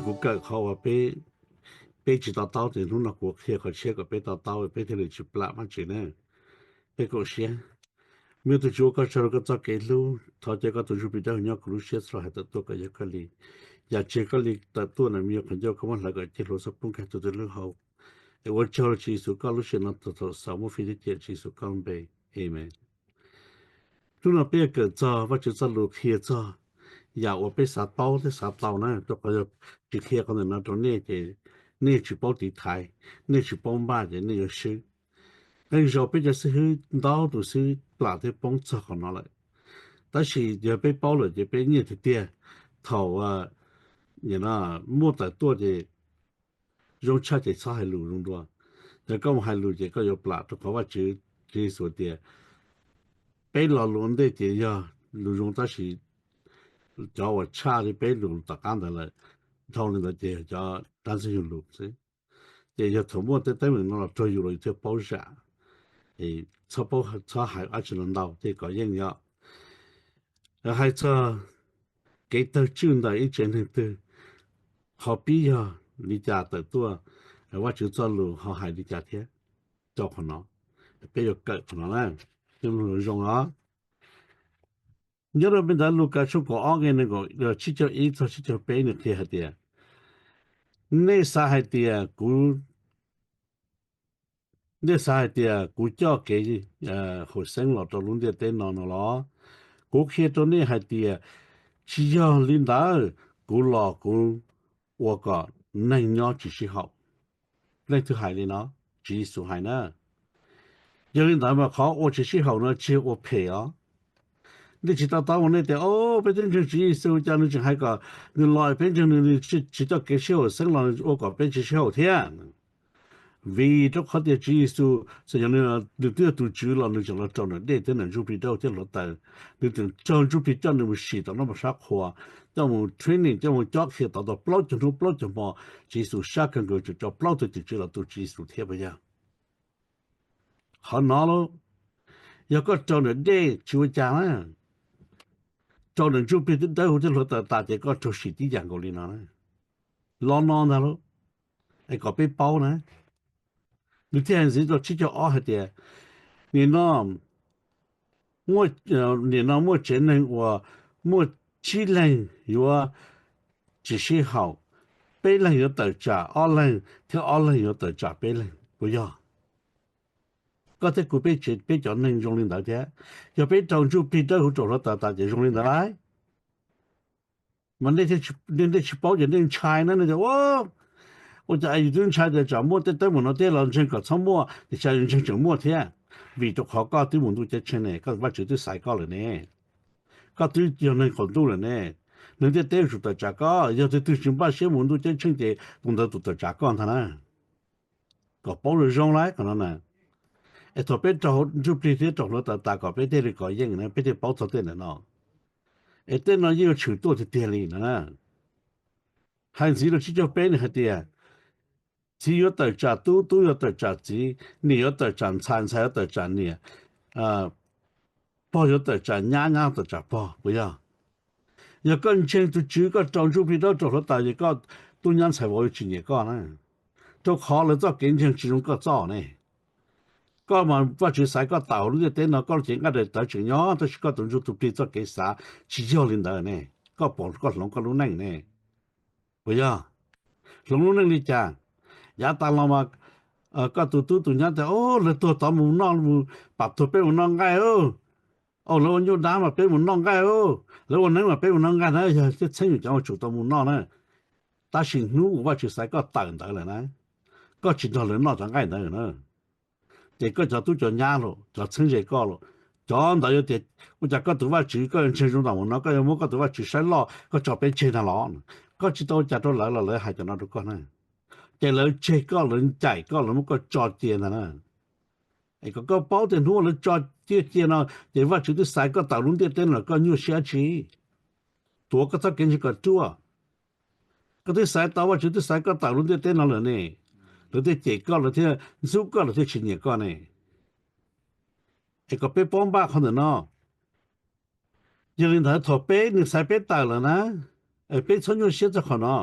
kuv kawm qhov uas peb, peb tsis to taub ces hnub no kuv qhia qhov tshiab kom peb to taub, peb thiaj li tsis plam Vajtswv na. Peb koom siab. Me tub Tswv ua koj tsaug rau koj txoj kev hlub, thov cia koj tus Ntsuj Plig dawb huv nyob kuv lub siab txhua hais tawm tuaj kom yog koj li. Yam tseg koj li tawm tuaj na, me nyuam qhov ncauj koj muab hlawv kom cia hluav txog poob kag tus twg lub hau. Es ua tsaug rau Tswv Yexus koj lub sij hawm no thaum xaus muab fij thiab cia Tswv Yexus koj lub npe. Amees. Hnub no peb yuav kawm txog Vajtswv txoj lus qhia txog yam uas peb xav paub thiab xav tau na, rau qhov yog tsis qhia qhov ntawm no rau nej ces nej tsis paub tiv thaiv, nej tsis paub npaj ces nej yuav swb. Qee zaus peb cov xib hwb ntau tus xwb plam thiab poob txog qhov no lawm. Tab sis yog peb paub lawm ces peb nyiaj tiag tiag. Thaum muaj tawm tuaj ces zoo tshaj ces txhob hais lus zoo dua. Yog koj mus hais lus ces koj yuav plam, rau qhov Vajtswv, Tswv Yexus tias peb lo lus ua ntej ces yog lus zoo, tab sis cov uas tshaj li peb lus tom qab ntawd lawm, dhau li ntawd ces yog cov dab ntxwg nyoog lus xwb. Ces yog thaum muaj tej teeb meem no los raug yus los yus thiaj paub zam. Txhob paub, txhob hais dab tsi los ntau thiaj kov yeej yom. Hais txog kev tawg tswj ntawm ib tsev neeg twg, qhov pib yog li cas tawm tuaj, Vajtswv txoj lus ho hais li cas thiab rau qhov no. Peb yuav kawm qhov no na, zoo os. Nyob rau peb ntawv Lukas tshooj kaum ob nqe nees nkaum, tsib caug ib txog tsib caug peb nws qhia hais tias, nej xav hais tias kuv, nej xav hais tias kuv coj kev haum xeeb los rau lub ntiaj teb no no los? Kuv qhia rau nej hais tias tsis yog li ntawd, kuv los kuv ua kom neeg nyob tsis sib haum. Leej twg hais li no? Tswv Yexus hais na. Yog li ntawd mas qhov ua tsis sib haum no tsis yog ua phem os. Nej tsis to taub mas nej tias, o, peb twb ntseeg Tswv Yexus cas nws tseem hais kom nws los, peb ntseeg nws, nws tsis coj kev sib haum xeeb los ua kom peb tsis sib haum thiab. Vim rau qhov tias Tswv Yexus txawm yog nws twb yog tus Tswv los nws tseem los raug nram dej thiab nram Ntsuj Plig Dawb thiab hluav taws. Nws tseem raug Ntsuj Plig coj nws mus sim tom nrob sab qhua, coj mus training, coj mus cob qhia tau tau plaub caug hnub plaub caug hmo. Tswv Yexus sab kawg nkaus tseem coj plaub tug tim tswv los tu Tswv Yexus thiab puas yog? Qhov no lauj, yog koj raug nram dej tsis ua cas na, raug nram Ntsuj Plig Dawb Huv thiab hluav taws tas ces koj raug sim tib yam nkaus li no na. Los no ntag lauj, es kom peb paub na. Nws thiaj hais ntxiv rau tsib caug ob hais tias, nim no, nim no muaj tsev neeg uas muaj tsib leeg yuav tsis sib haum, peb leeg yuav tawm tsam ob leeg thiab ob leeg yuav tawm tsam peb leeg, puas yog? Koj thiab kuv peb tsev, peb cov neeg zoo li ntawd thiab. Yog peb raug Ntsuj Plig Dawb Huv raug hluav taws tas ces zoo li ntawd lauj. Mas nej tsis paub ces nej ntshai na, nej tias, ua cas yus twb ntshai tias tsam muaj tej teeb meem no thiab los ntseeg kom txhob muaj, tiam sis yus ntseeg tseem muaj thiab. Vim rau qhov koj twb mus ntuj ceeb tsheej ne, koj Vajtswv twb xaiv koj lawm ne. Koj twb yog neeg qaum ntuj lawm ne. Neeg ntiaj teb yuav tsum tawm tsam koj, yog tus twg tsis npaj siab mus ntuj ceeb tsheej ces tus ntawd tus tawm tsam koj ntag na. Kom paub zoo zoo lauj qhov no na. Es thaum peb raug Ntsuj Plig thiab raug hluav taws tas kom peb thiaj li kov yeej na, peb thiaj paub txog tej ntawm no. Es tej no yeej yuav tshwm tuaj tiag tiag li no na. Hais ntxiv rau tsib caug peb nws hais tias, txiv yuav tawm tsam tub, tub yuav tawm tsam txiv, niam yuav tawm tsam ntxhais, ntxhais yuav tawm tsam niam, pog yuav tawm tsam nyab, nyab tawm tsam pog, puas yog? Yog koj ntseeg tus Tswv, koj raug Ntsuj Plig Dawb, raug hluav taws ces koj tub nyab ntxhais vauv yuav tsis nyiam koj na, rau qhov lawv txoj kev ntseeg tsis zoo koj txoj ne. Koj mas Vajtswv xaiv koj tawm hauv lub ntiaj teb no, koj lub cev nqaij daim tawv tseem nyob, tab sis koj tus ntsuj tus plig txoj kev xav tsis yog li ntawd ne. Koj pom koj hloov koj lub neej ne, puas yog? Hloov lub neej li cas? Yav tas los mas koj tus tub tus nyab tias, o, lawv tuag tod mus noj, pam tuag peb mus noj nqaij, o, lawv ua nyuj dab mas peb mus noj nqaij, lawv ua neeb mas peb mus noj nqaij na, yog thiab txheeb yus cov ua tsum tau mus noj na. Tab sis hnub uas Vajtswv xaiv koj tawm ntawd lawm na, koj tsis nrog lawv noj cov nqaij ntawd na, ces koj cov tub cov nyab los, cov txheeb ze koj los, cov ntawd yuav tias, ua cas koj tus Vajtswv koj yuav ntseeg zoo ntaus mus no, koj yuav muab koj tus Vajtswv saib loj, koj tso peb tseg ntag los? Koj tsis tau ua cas rau lawv los lawv hais cov no rau koj na. Ces lawv tseg koj, lawv ncaim koj, lawv muab koj tso cia ntag na. Es kom koj paub tias hnub uas lawv tso koj cia no ces Vajtswv twb xaiv koj tawm lub ntiaj teb no, koj nyuaj siab dab tsi tuav koj txoj kev ntseeg kom ruaj? Koj twb xaiv tau, Vajtswv twb xaiv koj tawm lub ntiaj teb no lawm ne. Lawv thiaj cem koj, lawv thiaj ntxub koj, lawv thiaj tsis nyiam koj ne. Es kom peb paub npaj qhov ntawm no. Yog li ntawd thaum peb, nws xaiv peb tawm lawm na, peb txhob nyuaj siab txog qhov no.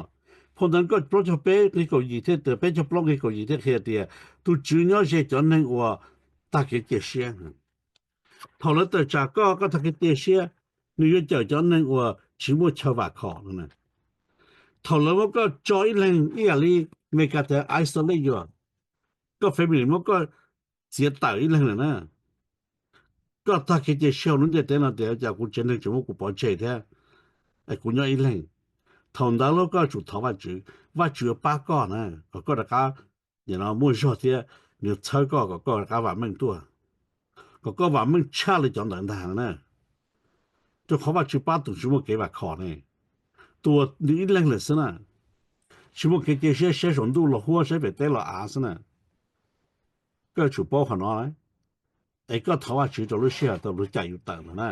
Phau ntawv koj plaub caug peb nqe kaum yim thiab, peb caug plaub nqe kaum yim thiaj qhia tias tus Tswv nyob ze cov neeg uas tag kev cia siab. Thaum lawv tawm tsam koj, koj tag kev cia siab, nws yuav cawm cov neeg uas tsis muaj chaw vam khom no. Thaum lawv muab koj tso ib leeg ib yam li Meskas tias isolate yuav, koj family muab koj txiav tawm ib leeg lawm na. Koj tag kev cia siab hauv lub ntiaj teb no tias cas kuv tsev neeg tseem muab kuv pov tseg thiab, es kuv nyob ib leeg. Thaum ntawd los koj tsum thov Vajtswv, Vajtswv yuav pab koj na, kom koj rov qab muaj zog thiab nws txhawb koj kom koj rov qab vam meej tuaj, kom koj vam meej tshaj li cov ntawd ntag na. Rau qhov Vajtswv pab tus tsis muaj kev vam khom ne, tus uas nws ib leeg lawm xwb na, tsis muaj kev cia siab, saib saum ntuj los huab, saib pem teb los av xwb na. Koj yuav tsum paub qhov no, es koj thov Vajtswv rau lub sij hawm thaum luag cais yus tawm ntawd na.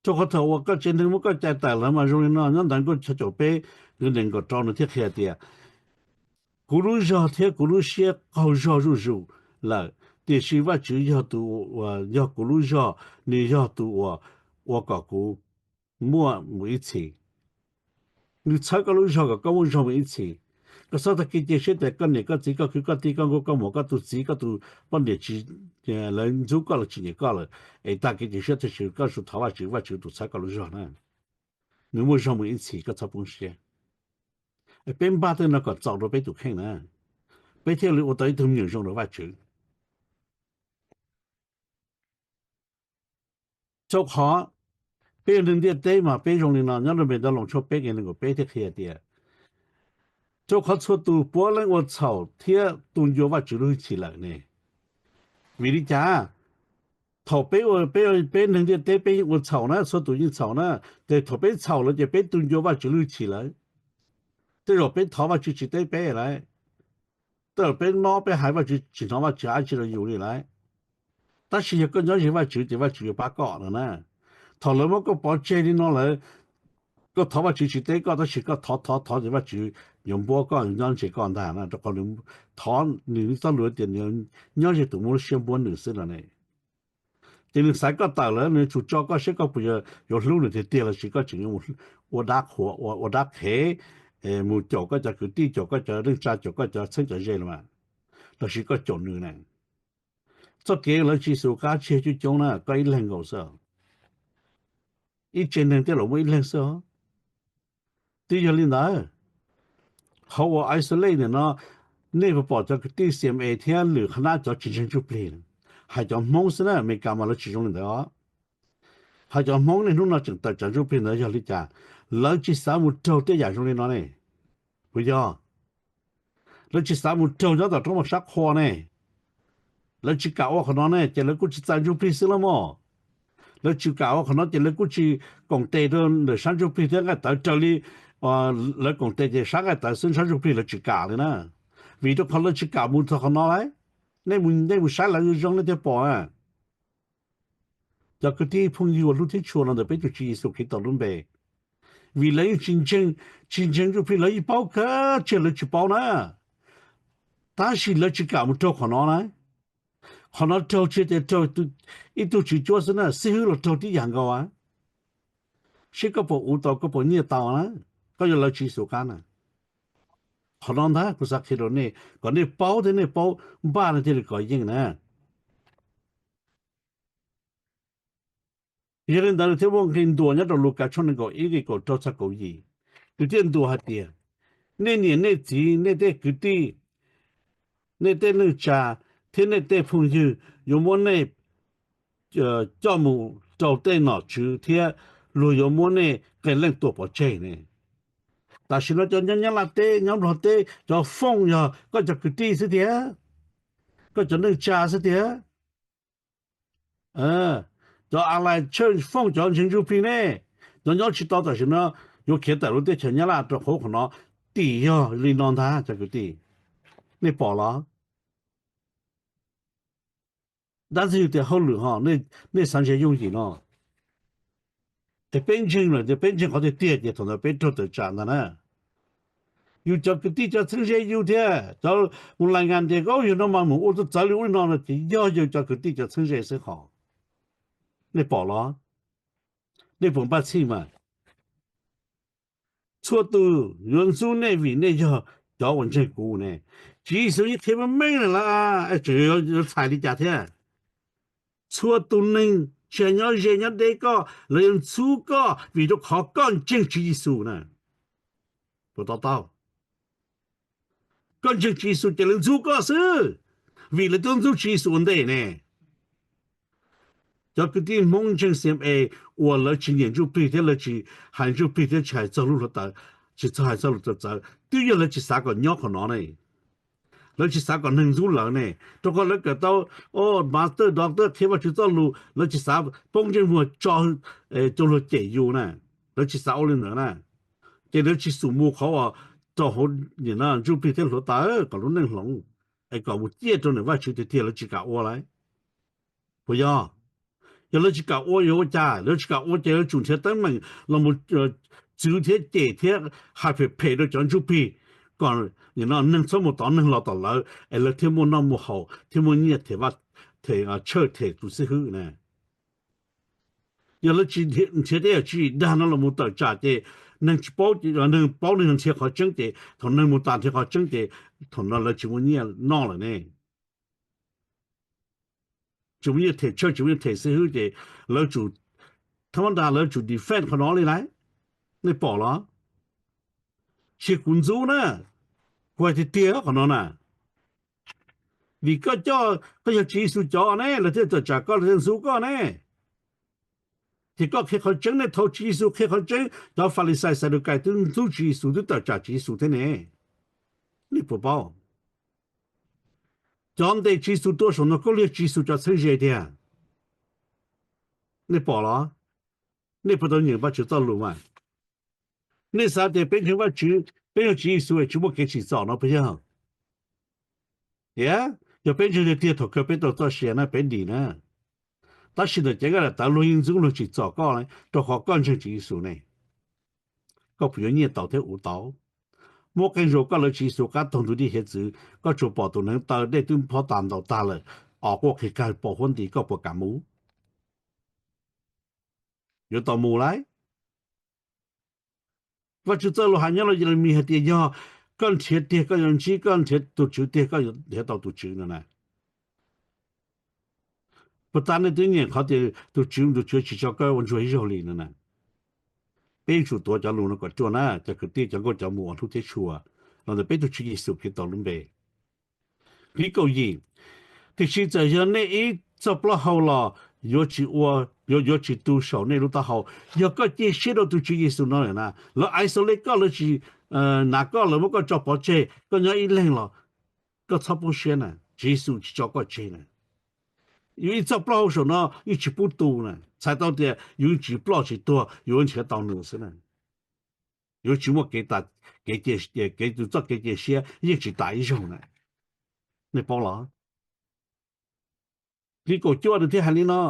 Rau qhov thaum uas koj tsev neeg muab koj cais tawm lawm mas zoo li no, nyob ntawv Nkauj Chas caum peb nqe nees nkaum rau nws thiaj qhia tias kuv lub zog thiab kuv lub siab qaug zog zuj zus lawm, tiam sis Vajtswv yog tus, yog kuv lub zog, nws yog tus uas ua kom kuv muaj mus ib txhis. Nws txhawb koj lub zog kom koj muaj zog mus ib txhis. Koj txhob tag kev cia siab tias koj niam koj txiv koj kwv koj tij koj nkauj koj muam koj tus txiv koj tus poj niam tsis, lawv ntxub koj los tsis nyiam koj lawm, es tag kev cia siab, tiam sis koj tsum thov Vajtswv, Vajtswv tus txhawb koj lub zog na, nws muaj zog mus ib txhis, koj txhob poob siab. Peb npaj tej no kom txaus rau peb tus kheej na, peb thiaj li ua tau ib tug me nyuam zoo rau Vajtswv. Rau qhov peb yog neeg ntiaj teb mas peb zoo li no, nyob rau Npes Ntoo Loos tshooj peb nqe nees nkaum peb thiaj qhia tias, rau qhov txhua tus puav leej ua txhaum thiab tu ncua Vajtswv lub hwj chim lawm ne. Vim li cas? Thaum peb ua, peb, peb neeg ntiaj teb peb yeej ua txhaum na, txhua tus yeej txhaum na, ces thaum peb txhaum lawm ces peb tu ncua Vajtswv lub hwj chim lawm. Tej zaum peb thov Vajtswv tsis teb peb lawm, tej zaum peb mob peb hais Vajtswv tsis hnov Vajtswv hais dab tsi rau yus li lawm. Tab sis yog koj nyob ze Vajtswv ces Vajtswv yuav pab koj no na. Thaum lawv muab koj pov tseg li no lawm, koj thov Vajtswv tsis teb koj, tab sis koj thov thov thov ces Vajtswv yuav npuab koj, yuav nyob ntse koj ntag na, rau qhov nws, thov nws txoj lus tias nws nyob ze tus muaj lub siab npuab nws xwb no ne. Ces nws xaiv koj tawm lawm nws yuav tsum tso koj seb koj puas yuav hlub nws tiag tiag lossis koj tseem yuav mus ua dab qhuas, ua dab qhev, mus caum koj cov kwv tij, caum koj cov neej tsa, caum koj cov txheeb cov ze los mas, lossis koj caum nws na. Txoj kev lawv tsis xus qab tsis yog coob coob na, koj ib leeg nkaus xwb. Ib tsev neeg tej zaum muaj ib leeg xwb os. Twb yog li ntawd, qhov uas isolate nim no nej puas pom cov kwv tij C M A thiab lwm qhab nab cov tsis ntseeg ntsuj plig, hais cov Hmoob xwb na, Amelikas mas lawv tsis zoo li ntawd os. Hais cov Hmoob nej hnub no tseem tawm tsam ntsuj plig ntawd yog li cas? Lawv tsis xav mus raug tej yam zoo li no ne. Puas yog? Lawv tsis xav mus raug nyob tom roob sab qhua ne. Lawv tsis kam ua qhov no ne ces lawv kuj tsis txais ntsuj plig xwb los mas. Lawv tsis kam ua qhov no ces lawv kuj tsis koom tes rau ntawm sab ntsuj plig thiab nqaij tawv raws li lawv koom tes ces sab nqaij tawv xwb, sab ntsuj plig lawv tsis kam li na. Vim rau qhov lawv tsis kam mus txog qhov no lauj. Nej mus, nej mus saib lawv zoo nej thiaj pom. Cov kwv tij phooj ywg uas hlub thiab tshua los ntawm peb tus Tswv Yexus Khetos lub npe, vim lawv yeej tsis ntseeg, tsis ntseeg ntsuj plig, lawv yeej paub kawg tseg lawv tsis paub na, tab sis lawv tsis kam mus raug qhov no na. Qhov no raug tsis tias raug ib tug tswv cuab xwb na, xib hwb los raug tib yam nkaus. Seb koj puas uv tau, koj puas nyiaj tau na, koj yuav lawv Tswv Yexus qab na. Qhov no ntag kuv xav qhia rau nej kom nej paub thiab nej paub npaj nej thiaj li kov yeej na. Yog li ntawd nws thiaj muaj nqe ntuas nyob rau Lukas tshooj nees nkaum ib nqe kaum rau txog kaum yim, nws thiaj ntuas hais tias, nej niam nej txiv, nej tej kwv tij, nej tej neej tsa thiab nej tej phooj ywg yuav muab nej coj mus rau tej nom tswv thiab luag yuav muab nej qee leej tua pov tseg ne. Tam sim no cov nyob Nyab Laj teb, nyob Nplog teb, cov fooj yog koj cov kwv tij xwb tiag, koj cov neej tsa xwb tiag. Cov alai tshawj fooj cov ntseeg ntsuj plig ne, cov nyob tsis tau tam sim no yuav khiav tawm lub teb chaws Nyab Laj rau qhov, qhov no tim yog li no ntag cov kwv tij. Nej pom los? Dab ntxwg tias hauj lwm ho, nej xav ntsia yooj yim no. Es peb ntseeg lawm tias peb ntseeg qhov tiag tiag ces thaum ntawd peb raug tawm tsam ntag na. Yus cov kwv tij cov txheeb ze yus thiab cov mus lais ngas tias yus no mas mus ua txawv li ub li no no ces yog yus cov kwv tij cov txheeb ze xwb ho. Nej pom los? Nej puas npaj txhij mas? Txhua tus yuav ntxub nej vim nej yog cov uas ntseeg kuv ne. Tswv Yexus yeej qhia meej meej lawm, tseem yuav txhais li cas thiab? Txhua tus neeg, tsis hais nyob ze nyob deb koj, lawv yuav ntxub koj vim rau qhov koj ntseeg Tswv Yexus na. Puas to taub? Koj ntseeg Tswv Yexus ces lawv ntxub koj xwb, vim lawv twb ntxub Tswv Yexus ua ntej ne. Cov kwv tij Hmoob ntseeg C M A uas lawv tsis nyiam ntsuj plig thiab lawv tsis hais ntsuj plig thiab tsis hais txog lub hluav taws, tsis txog hais txog lus txawv txawv, twb yog lawv tsis xav kom nyob qhov no ne. Lawv tsis xav kom neeg ntxub lawv ne, rau qhov lawv kawm tau master, doctor qhia Vajtswv txoj lus, lawv tsis xav poob ntsej muag tso cov luag cem yus na, lawv tsis xav ua li ntawd na. Ces lawv tsis xum mus qhov uas rau hauv ntsuj plig thiab hluav taws kom lub neej hloov, es kom mus ciaj rau ntawm Vajtswv tiag tiag lawv tsis kam ua lawm. Puas yog? Yog lawv tsis kam ua yuav ua cas? Lawv tsis kam ua ces lawv tsum nrhiav teeb meem los mus txwv thiab cem thiab hais phem phem rau cov ntsuj plig, kom neeg txhob mus tov neeg los tom lawv es lawv thiaj muaj noj muaj haus thiab muaj nyiaj them church them tus xib hwb na. Yog lawv tsis nrhiav tej yam tswv yim dag no los mus tawm tsam ces neeg tsis paub, neeg paub neeg nrhiav qhov tseeb ces thaum neeg mus tas nrhiav qhov tseeb ces thaum no lawv tsis muaj nyiaj noj lawm ne. Tsis muaj nyiaj them church, tsis muaj nyiaj them xib hwb ces lawv tsum, thab mab nras lawv tsum defend qhov no li lauj. Nej pom los? Tsis yog kuv ntxub na, kuv hais tiag tiag qhov no na. Vim koj coj, koj yog Tswv Yexus cov ne, lawv thiaj tawm tsam koj, lawv thiaj ntxub koj ne. Ces koj qhia qhov tseeb, nej thov Tswv Yexus qhia qhov tseeb, cov Falixais Xadukais twb ntxub Tswv Yexus, twb tawm tsam Tswv Yexus thiab ne. Nej puas paub? Cov ntes Tswv Yexus tua saum ntoo khaub lig yog Tswv Yexus cov txheeb ze tiag. Nej pom los? Nej puas tau nyeem Vajtswv txoj lus mas? Nej xav tias peb ntseeg Vajtswv, peb yog Tswv Yexus es tsis muaj kev tsim txom no puas yog? Tias yog peb ntseeg tiag tiag thaum kawg peb tau txoj sia na, peb dim na. Tab sis ntawm cev nqaij daim tawv luag yeej ntxub luag tsim txom koj rau qhov koj ntseeg Tswv Yexus ne. Koj puas yuav nyiaj tau thiab ua tau? Muaj qee zaus koj lawv Tswv Yexus qab taug ntug dej hiav txwv, koj tsuas pom tus neev taw dej twb phob tas ntaus tag lawm, os quaj qhis kawg pom huab nti, koj puas kam mus? Yuav tau mus lauj. Vajtswv txoj lus hais nyob rau Yelemis hais tias yog koj nrhiav tiag koj yuav ntsib, koj nrhiav tus Tswv tiag koj yuav nrhiav tau tus Tswv no na. Puas tas nej twb nyeem qhov tias tus Tswv, tus Tswv tsis tso koj ua ntsuag ib zaug li no na? Peb yuav tsum tuav cov lus no kom ruaj na cov kwv tij, cov nkauj cov muam uas hlub thiab tshua, los ntawm peb tus Tswv Yexus Khetos lub npe. Nqe kaum yim, tiam sis txawm yog nej ib txoj plaub hau los yuav tsis ua, yuav, yuav tsis tu saum nej lub taub hau. Yog koj cia siab rau tus Tswv Yexus no lawm na, lawv isolate koj, lawv tsis hnav koj, lawv muab koj tso pov tseg, koj nyob ib leeg los koj txhob poob siab na, Tswv Yexus tsis tso koj tseg na. Yus ib txoj plaub hau saum no yeej tsis pub tu na, txhais tau tias yus yeej tsis ploj tsis tuag, yus yuav nrhiav tau nws xwb na. Yuav tsis muaj kev, kev, kev, tus txoj kev cia siab yeej tsis tas ib zaug na. Nej paub los? Nqe kaum cuaj nws thiaj hais li no: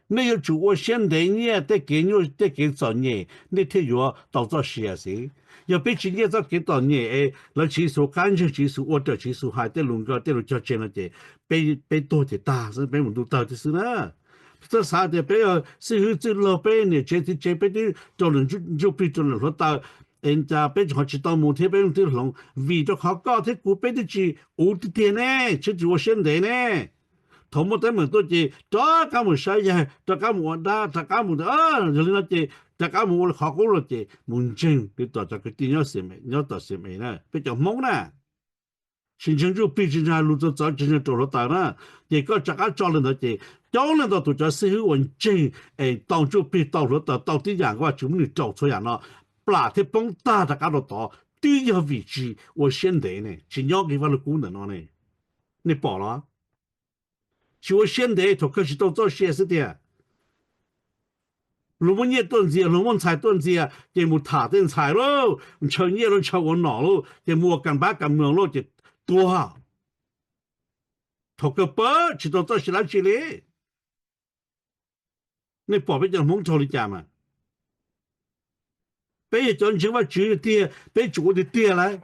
Nej yuav tsum ua siab ntev nyiaj tej kev nyuaj tej kev txom nyem, nej thiaj yuav tau txoj sia xwb. Yog peb tsis nyiaj txoj kev txom nyem es lawv Tswv Yexus qab, ntseeg Tswv Yexus, ua raws Tswv Yexus hais tej lus nkawd, tej lus cog tseg no ces peb, peb tuag ces tag xwb, peb mus ntuj tawg thiab xwb na. Txawj xav tias peb yog xib hwb txwj laug, peb niam tsev txiv tsev peb twb raug ntsuj plig, raug hluav taws, es cas peb tseem ho tsis tau mus thiab peb twb hloov? Vim rau qhov koj thiab kuv peb twb tsis ua tiag tiag ne, tsis tsis ua siab ntev ne. Thaum muaj teeb meem tuaj ces rov qab mus saib yaig, rov qab mus ua dab, rov qab mus, yog li no ces rov qab mus ua qhov qub los ces mus ntseeg li tom cov kwv tij nyob tom C M A na, peb cov Hmoob na. Tsis ntseeg ntsuj plig, tsis ntseeg hais lus txawv txawv, tsis ntseeg raug hluav taws na. Ces koj rov qab tso li ntawd ces coob leej ntau tus cov xib hwb uas ntseeg es tau ntsuj plig, tau hluav taws, tau tib yam, Vajtswv muab nws rau txhua yam no plam thiab poob tag rov qab rau tod twb yog vim tsis ua siab ntev ne, tsis nyob nqi Vaj Lug Kub ntawm no ne. Nej pom los? Tsis ua siab ntev, thaum kawg tsis tau txoj sia xwb tiag. Luag muaj nyiaj tuaj ntxias, luag muaj ntxhais tuaj ntxias ces mus tham tej ntxhais lauj, ntshaw nyiaj lauj, ntshaw ua nom lauj, ces mus ua kam npab kam moos lauj ces tuag. Thaum kawg pab tsis tau txoj sia dab tsi li. Nej pom peb cov Hmoob raug li cas mas? Peb yog cov ntseeg Vajtswv tiag, peb tsum ua tiag tiag lawm.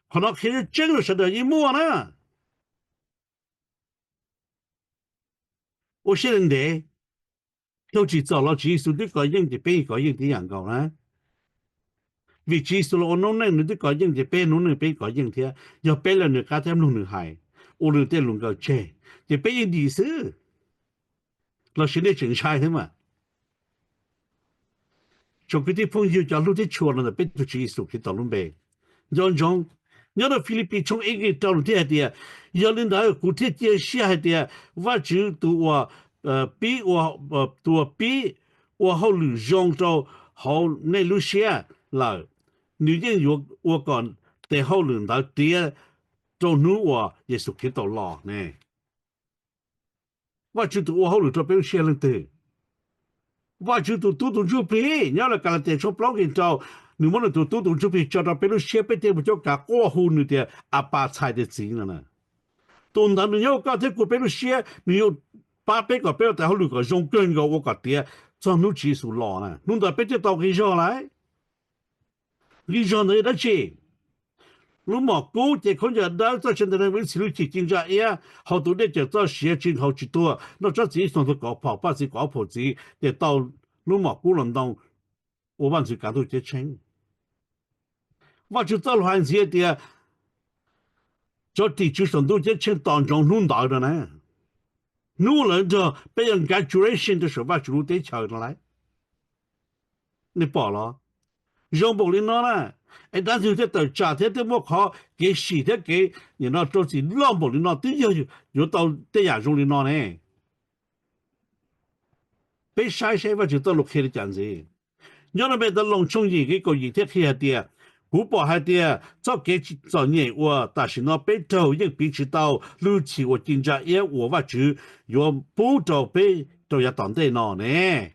Qhov no qhia tseeb rau sawv daws yeej muaj na. Ua siab ntev, raug tsim txom los Tswv Yexus twb kov yeej ces peb yeej kov yeej tib yam nkaus na. Vim Tswv Yexus los ua noob neej nws twb kov yeej, ces peb noob neej peb kov yeej thiab. Yog peb lawv nws qab thiab mloog nws hais, ua nws tej lus nkawm tseg, ces peb yeej dim xwb. Los sis nej tseem ntshai thiab mas? Tsoom kwv tij phooj ywg cov hlub thiab tshua los ntawm peb tus Tswv Yexus Khetos lub npe, nco ntsoov, nyob rau Filipis tshooj ib nqe rau nws thiaj hais tias, yog li ntawd kuv thiaj cia siab hais tias Vajtswv tus uas pib ua, tus uas pib ua hauj lwm zoo rau hauv nej lub siab lawm, nws yeej yuav ua kom tes hauj lwm ntawd tiav rau hnub uas Yexus Khetos los ne. Vajtswv tus ua hauj lwm rau peb lub siab leej twg? Vajtswv tus tub tus ntsuj plig. Nyob rau Kalatias tshooj plaub nqe rau, nws muab nws tus tub tus ntsuj plig tso rau peb lub siab, peb thiaj mus cuab kav quaj hu nws tias Apas, txhais tias txiv no. Tus ntawd nws nyob ua koj thiab kuv peb lub siab, nws yuav pab peb kom peb ua tes hauj lwm kom zoo kawg nkaus ua kom tiav txog hnub Tswv Yexus los na. Hnub ntawd peb thiaj tau nqi zog lawm. Nqi zog ntawd yog dab tsi? Lub mom kub, cev khaub ncaws dawb, txoj sia ntev neeg, ib txhis lub cim ci ntsa iab, haus tus dej cawm txoj sia, tsis haus tsis tuag, noj tsob txiv ib xyoos tau kaum phaum, paj txiv kaum ob phaum txiv, ces tau lub mom kub los ntoo ua vaj ntxwv kav ntuj ceeb tsheej. Vajtswv txoj lus hais ntxiv tias, cov tim tswv saum ntuj ceeb tsheej tos ntsoov hnub ntawd no na. Hnub lawv nrog peb yog congratulation rau saum Vajtswv lub teb chaws no lauj. Nej pom los? Zoo npaum li no na, es dab ntxwg thiaj tawm tsam thiab thiaj muaj qhov kev sim thiab kev nim no rau txim loj npaum li no, twb yog yuav tau tej yam zoo li no ne. Peb saib seb Vajtswv txoj lus qhia li cas ntxiv. Nyob rau Npetaloos tshooj yim nqe kaum yim thiaj qhia hais tias, kuv pom hais tias txoj kev txom nyem uas tam sim no peb raug yeej piv tsis tau lub cim uas ci ntsa iab uas Vajtswv yuav pub rau peb rau yav tom ntej no ne.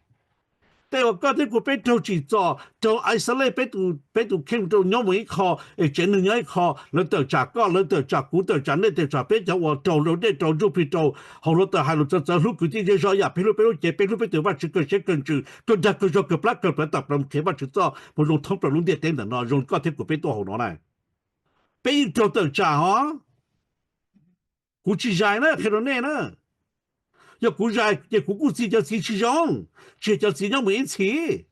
Tej uas koj thiab kuv peb raug tsim txom, raug aib xab lej, peb tus kheej raug nyob mus ib qho, es tsev neeg nyob ib qho, lawv tawm tsam koj, lawv tawm tsam kuv, tawm tsam nej, tawm tsam peb cov uas raug rau dej rau ntsuj plig rau hauv hluav taws hais lus txawv txawv, hlub kwv tij ntiag zog yam peb hlub peb lub cev, peb hlub peb tus Vajtswv kawg siab kawg ntsws, kawg dag kawg zog, kawg plab kawg plawv, tawm plaws mus qhia Vajtswv txoj moo zoo thoob plaws lub ntiaj teb ntawm no zoo li koj thiab kuv peb tuaj hauv no na. Peb yeej raug tawm tsam hos. Kuv tsis zais na, qhia rau nej na. Yog kuv zais ces kuv kuj txi cov txiv tsis zoo, tsis yog cov txiv nyob mus ib txhis.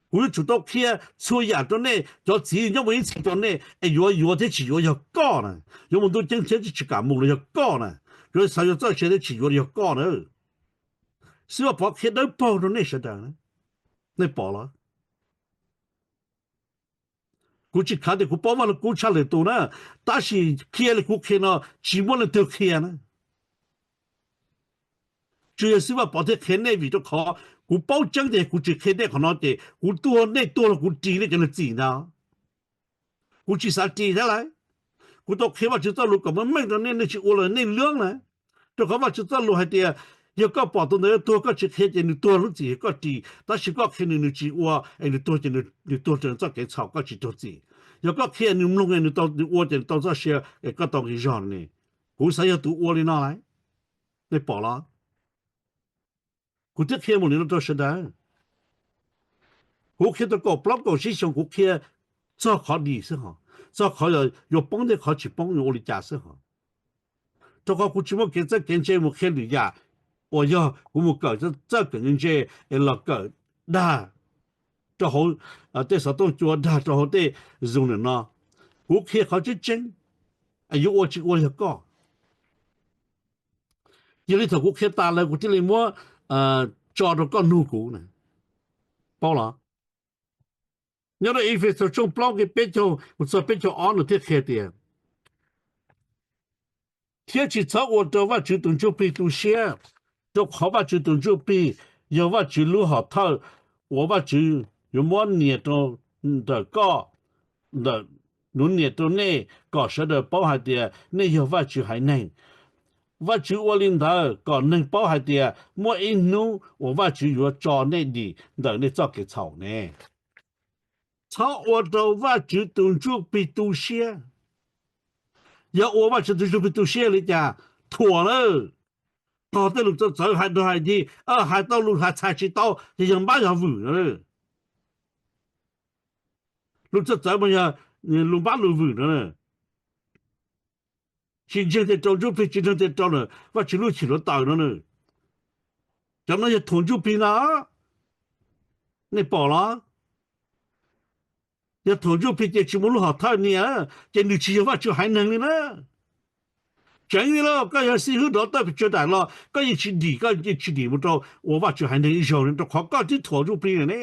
Kuv yuav tsum tau qhia txhua yam rau nej, cov txiv nyob mus ib txhis rau nej, es yuav yuav thiab tsis yuav yog koj na. Yuav mus ntuj ceeb thiab tsis kam mus los yog koj na. Yuav xav yuav txoj sia thiab tsis yuav los yog koj na. Xib Vaj Pov qhia dawb paug rau nej sawv daws na. Nej pom los? Kuv tsis khav tias kuv paub Vaj Lug Kub tshaj lwm tus na, tab sis qhia li kuv qhia no tsis muaj leej twg qhia na. Tsuas yog Xib Vaj Pov thiaj qhia nej, vim rau qhov kuv paub tseeb tias kuv tsis qhia nej qhov no ces kuv tuag, nej tuag los kuv ris nej cov neeg txim ntag. Kuv tsis xav ris thiab lauj. Kuv tau qhia Vajtswv txoj lus kom meej meej rau nej, nej tsis ua los nej lwb na. Rau qhov Vajtswv txoj lus hais tias, yog koj pom tus ntawd yuav tuag koj tsis qhia ces nws tuag lub txim yog koj ris, tab sis koj qhia nws, nws tsis ua es nws tuag ces nws tuag raws txoj kev txhaum, koj tsis raug txim. Yog koj qhia nws mloog es nws ua ces nws tau txoj sia es koj tau nqi zog ne. Kuv xav yog tus ua li no lauj. Nej pom los? Kuv twb qhia mus li no rau sawv daws. Kuv qhia tau kaum plaub kaum tsib xyoos kuv qhia txog qhov dim xwb hos, txog qhov yuav poob thiab qhov tsis poob yuav ua li cas xwb hos. Rau qhov kuv tsis muaj kev txawj kev ntse mus qhia lwm yam uas yog kuv mus kawm txawj kawm ntse es los kawm dag rau hauv tej xov tooj cua, dag rau hauv tej Zoom ntawm no. Kuv qhia qhov tseeb tseeb, es yuav ua tsis ua yog koj. Cia li thaum kuv qhia tas lawm kuv thiaj li muab tso rau koj nug kuv na. Paub los? Nyob rau Efexus tshooj plaub nqe peb caug mus txog peb caug ob nws thiaj qhia tias, thiab tsis txhob ua rau Vajtswv tus Ntsuj Plig tu siab, rau qhov Vajtswv tus Ntsuj Plig yog Vajtswv lub hom thawj uas Vajtswv yuav muab nias rau ntawm koj, ntawm, yuav nias rau nej kom sawv daws paub hais tias nej yog Vajtswv haiv neeg. Vajtswv ua li ntawd kom neeg paub hais tias muaj ib hnub uas Vajtswv yuav tso nej dim ntawm nej txoj kev txhaum ne. Txhob ua rau Vajtswv tus Ntsuj Plig tu siab. Yog ua Vajtswv tus Ntsuj Plig tu siab li cas? Thuam na. Qog tej lus txawv txawv hais rau hais ncig, hais tau lus hais txhais tsis tau ces yog npab yog vwm no. Lus txawv txawv mas yog lus npab lus vwm no. Tsis ntseeg tias raus Ntsuj Plig, tsis ntseeg tias raus Vajtswv lub cim hluav taws no na. Cov no yog thuam Ntsuj Plig ntag. Nej pom los? Yog thuam Ntsuj Plig ces tsis muaj lub hom thawj niam, ces nws tsis yog Vajtswv haiv neeg li na. Tseev li los koj yog xib hwb dov tawj pes tsawg daim los koj yeej tsis dim, koj yeej tsis dim mus rau ua Vajtswv haiv neeg ib zaug, rau qhov koj twb thuam Ntsuj Plig lawm ne.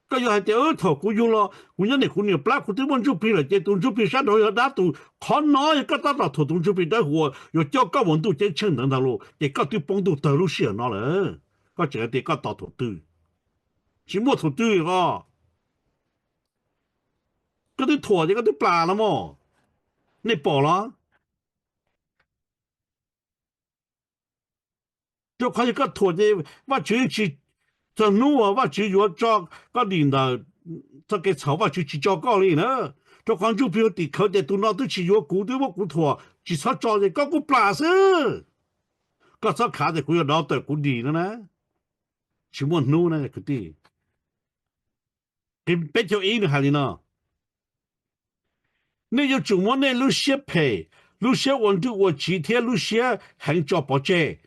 Koj yuav hais tias, thuam kuv yug los kuv nyob niam kuv niam plab kuv twb muaj Ntsuj Plig lawm ces tus Ntsuj Plig sab nraud yog dab tus, qhov no yog koj tab tom thuam tus Ntsuj Plig dawb huv uas yuav coj koj mus ntuj ceeb tsheej ntawd ntag lauj, ces koj twb poob ntuj tawg lub sij hawm no lawm. Koj tseem hais tias koj tos thuam twg? Tsis muaj thuam twg li os. Koj twb thuam ces koj twb plam los mas. Nej pom los? Rau qhov yog koj thuam ces Vajtswv yeej tsis, txog hnub uas Vajtswv yuav tso koj dim ntawm txoj kev txhaum Vajtswv tsis tso koj li na. Rau qhov Ntsuj Plig ua tim khawv tias tus no twb tsis yuav kuv, twb muab kuv thuam, tsis txhob tso ces koj kuj plam xwb. Koj txhob khav tias kuv yuav dov tawm kuv dim no na. Tsis muaj hnub na kwv tij. Qhia peb caug ib nws hais li no: Nej yuav tsum muab nej lub siab phem, lub siab ua nruj ua tsiv thiab lub siab heev tso pov tseg.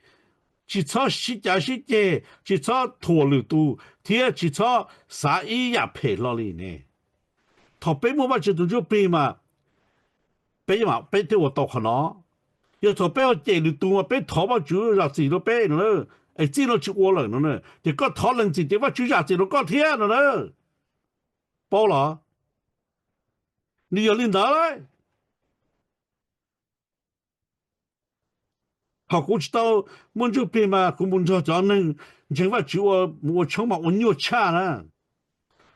Tsis txhob sib cav sib ceg, tsis txhob thuam lwm tus, thiab tsis txhob xav ib yam phem hlo li ne. Thaum peb muaj Vajtswv tus Ntsuj Plig mas peb, peb thiaj ua tau qhov no. Yog thaum peb ho cem lwm tus mas peb thov Vajtswv zam txim rau peb no, es txij no tsis ua lawm no, ces koj thov lees txim ces Vajtswv zam txim rau koj thiab no na. Paub los? Nws yog li ntawd lauj. Thaum kuv tsis tau muaj Ntsuj Plig mas kuv mus nrog cov neeg ntseeg Vajtswv ua, mus ua tshoob mas ua nyuaj tshaj na.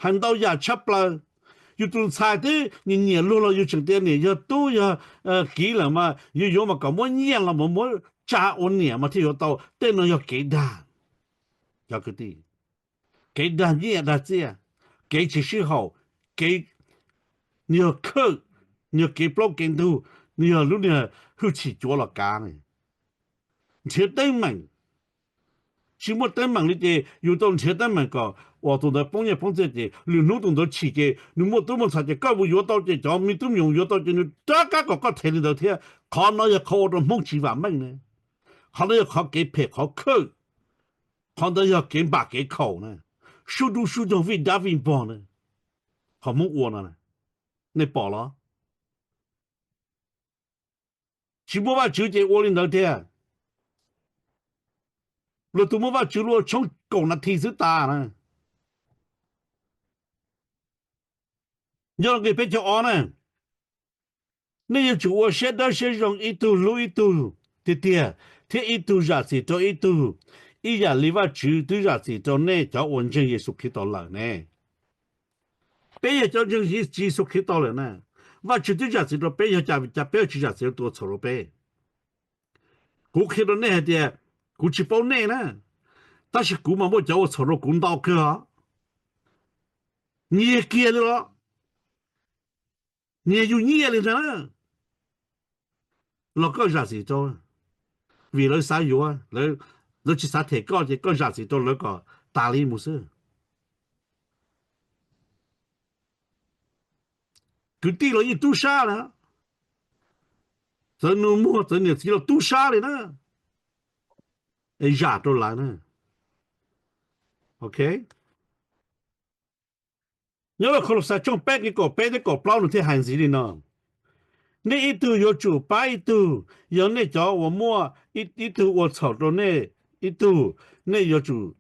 Hais ntau yam tshaj plaws. Yus tus ntxhais twb nyiam nyiam luag los yus tseem tias niam yog tub yog kiv lawm mas yus yuav mas kom muab nyiaj los mus muab tsa ua niam mas thiaj yuav tau. Tej no yog kev dag. Cov kwv tij, kev dag nyiaj dag txiaj, kev tsis sib haum, kev, nws yog khawj, nws yog kev plaub kev ntug, nws yog lub niag hwj chim cuav los kav. Nrhiav teeb meem, tsis muaj teeb meem li ces yus tau nrhiav teeb meem kom uas tus ntawd poob nyiaj poob txiaj ces lwm hnub tus ntawd chim ces nws muaj tub muaj ntxhais ces koj mus yuav tau ces cov me tub me nyuam yuav tau ces nws rov qab kom koj them li ntawd thiab. Qhov no yog qhov ua rau Hmoob tsis vam meej na. Qhov no yog qhov kev phem qhov khawj. Qhov ntawd yog kev npam kev khaum na, sub dub sub nyoog vij dab vij npog na. Qhov Hmoob ua no, nej pom los? Tsis muaj Vajtswv ces ua li ntawd tiag. Luag tus muaj Vajtswv luaj tshoob kaum nas this xwb tas na. Nyob rau nqe peb caug ob na, nej yuav tsum ua siab dawb siab zoo, ib tug hlub ib tug tiag tiag, thiab ib tug zam txim rau ib tug, ib yam li Vajtswv twb zam txim rau nej cov uas ntseeg Yexus Khetos lawm ne. Peb yog cov ntseeg Yexus Khetos lawm na, Vajtswv twb zam txim rau peb, yog cas peb tsis zam txim rau tus ua txhaum rau peb? Kuv qhia rau nej hais tias kuv tsis paub nej na, tab sis kuv mas muaj cov ua txhaum rau kuv ntau kawg os. Nyiag kiag li los, nyiag yus nyiaj li ntag na, los koj zam txim rau, vim lawv xav yuav, lawv tsis xav them koj ces koj zam txim rau lawv kom tas li mus xwb. Kwv tij los yeej tub sab na, txawv nus muag txawv niam txiv los tub sab li na, es zam rau lawv na. Ok, nyob rau Kaulauxais tshooj peb nqe kaum peb thiab kaum plaub nws thiaj hais ntxiv li no: Nej ib tug yuav tsum pab ib tug, yog nej cov uas muaj ib tug ua txhaum rau nej ib tug, nej yuav tsum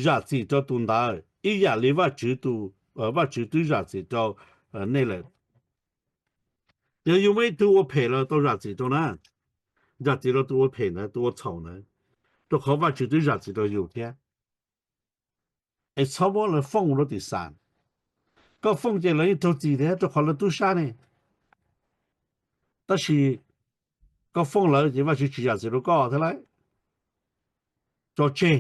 zam txim rau tus ntawd ib yam li Vajtswv tus, Vajtswv twb zam txim rau nej lawm. Yog yus muaj ib tug ua phem los tau zam txim rau na, zam txim rau tus ua phem ntawd, tus ua txhaum ntawd, rau qhov Vajtswv twb zam txim rau yus thiab. Es txhob muab lawv foob rau tim xam. Koj foob ces lawv yeej raug txim thiab rau qhov lawv tub sab ne. Tab sis koj foob lawv ces Vajtswv tsis zam txim rau koj thiab lauj. Tso tseg.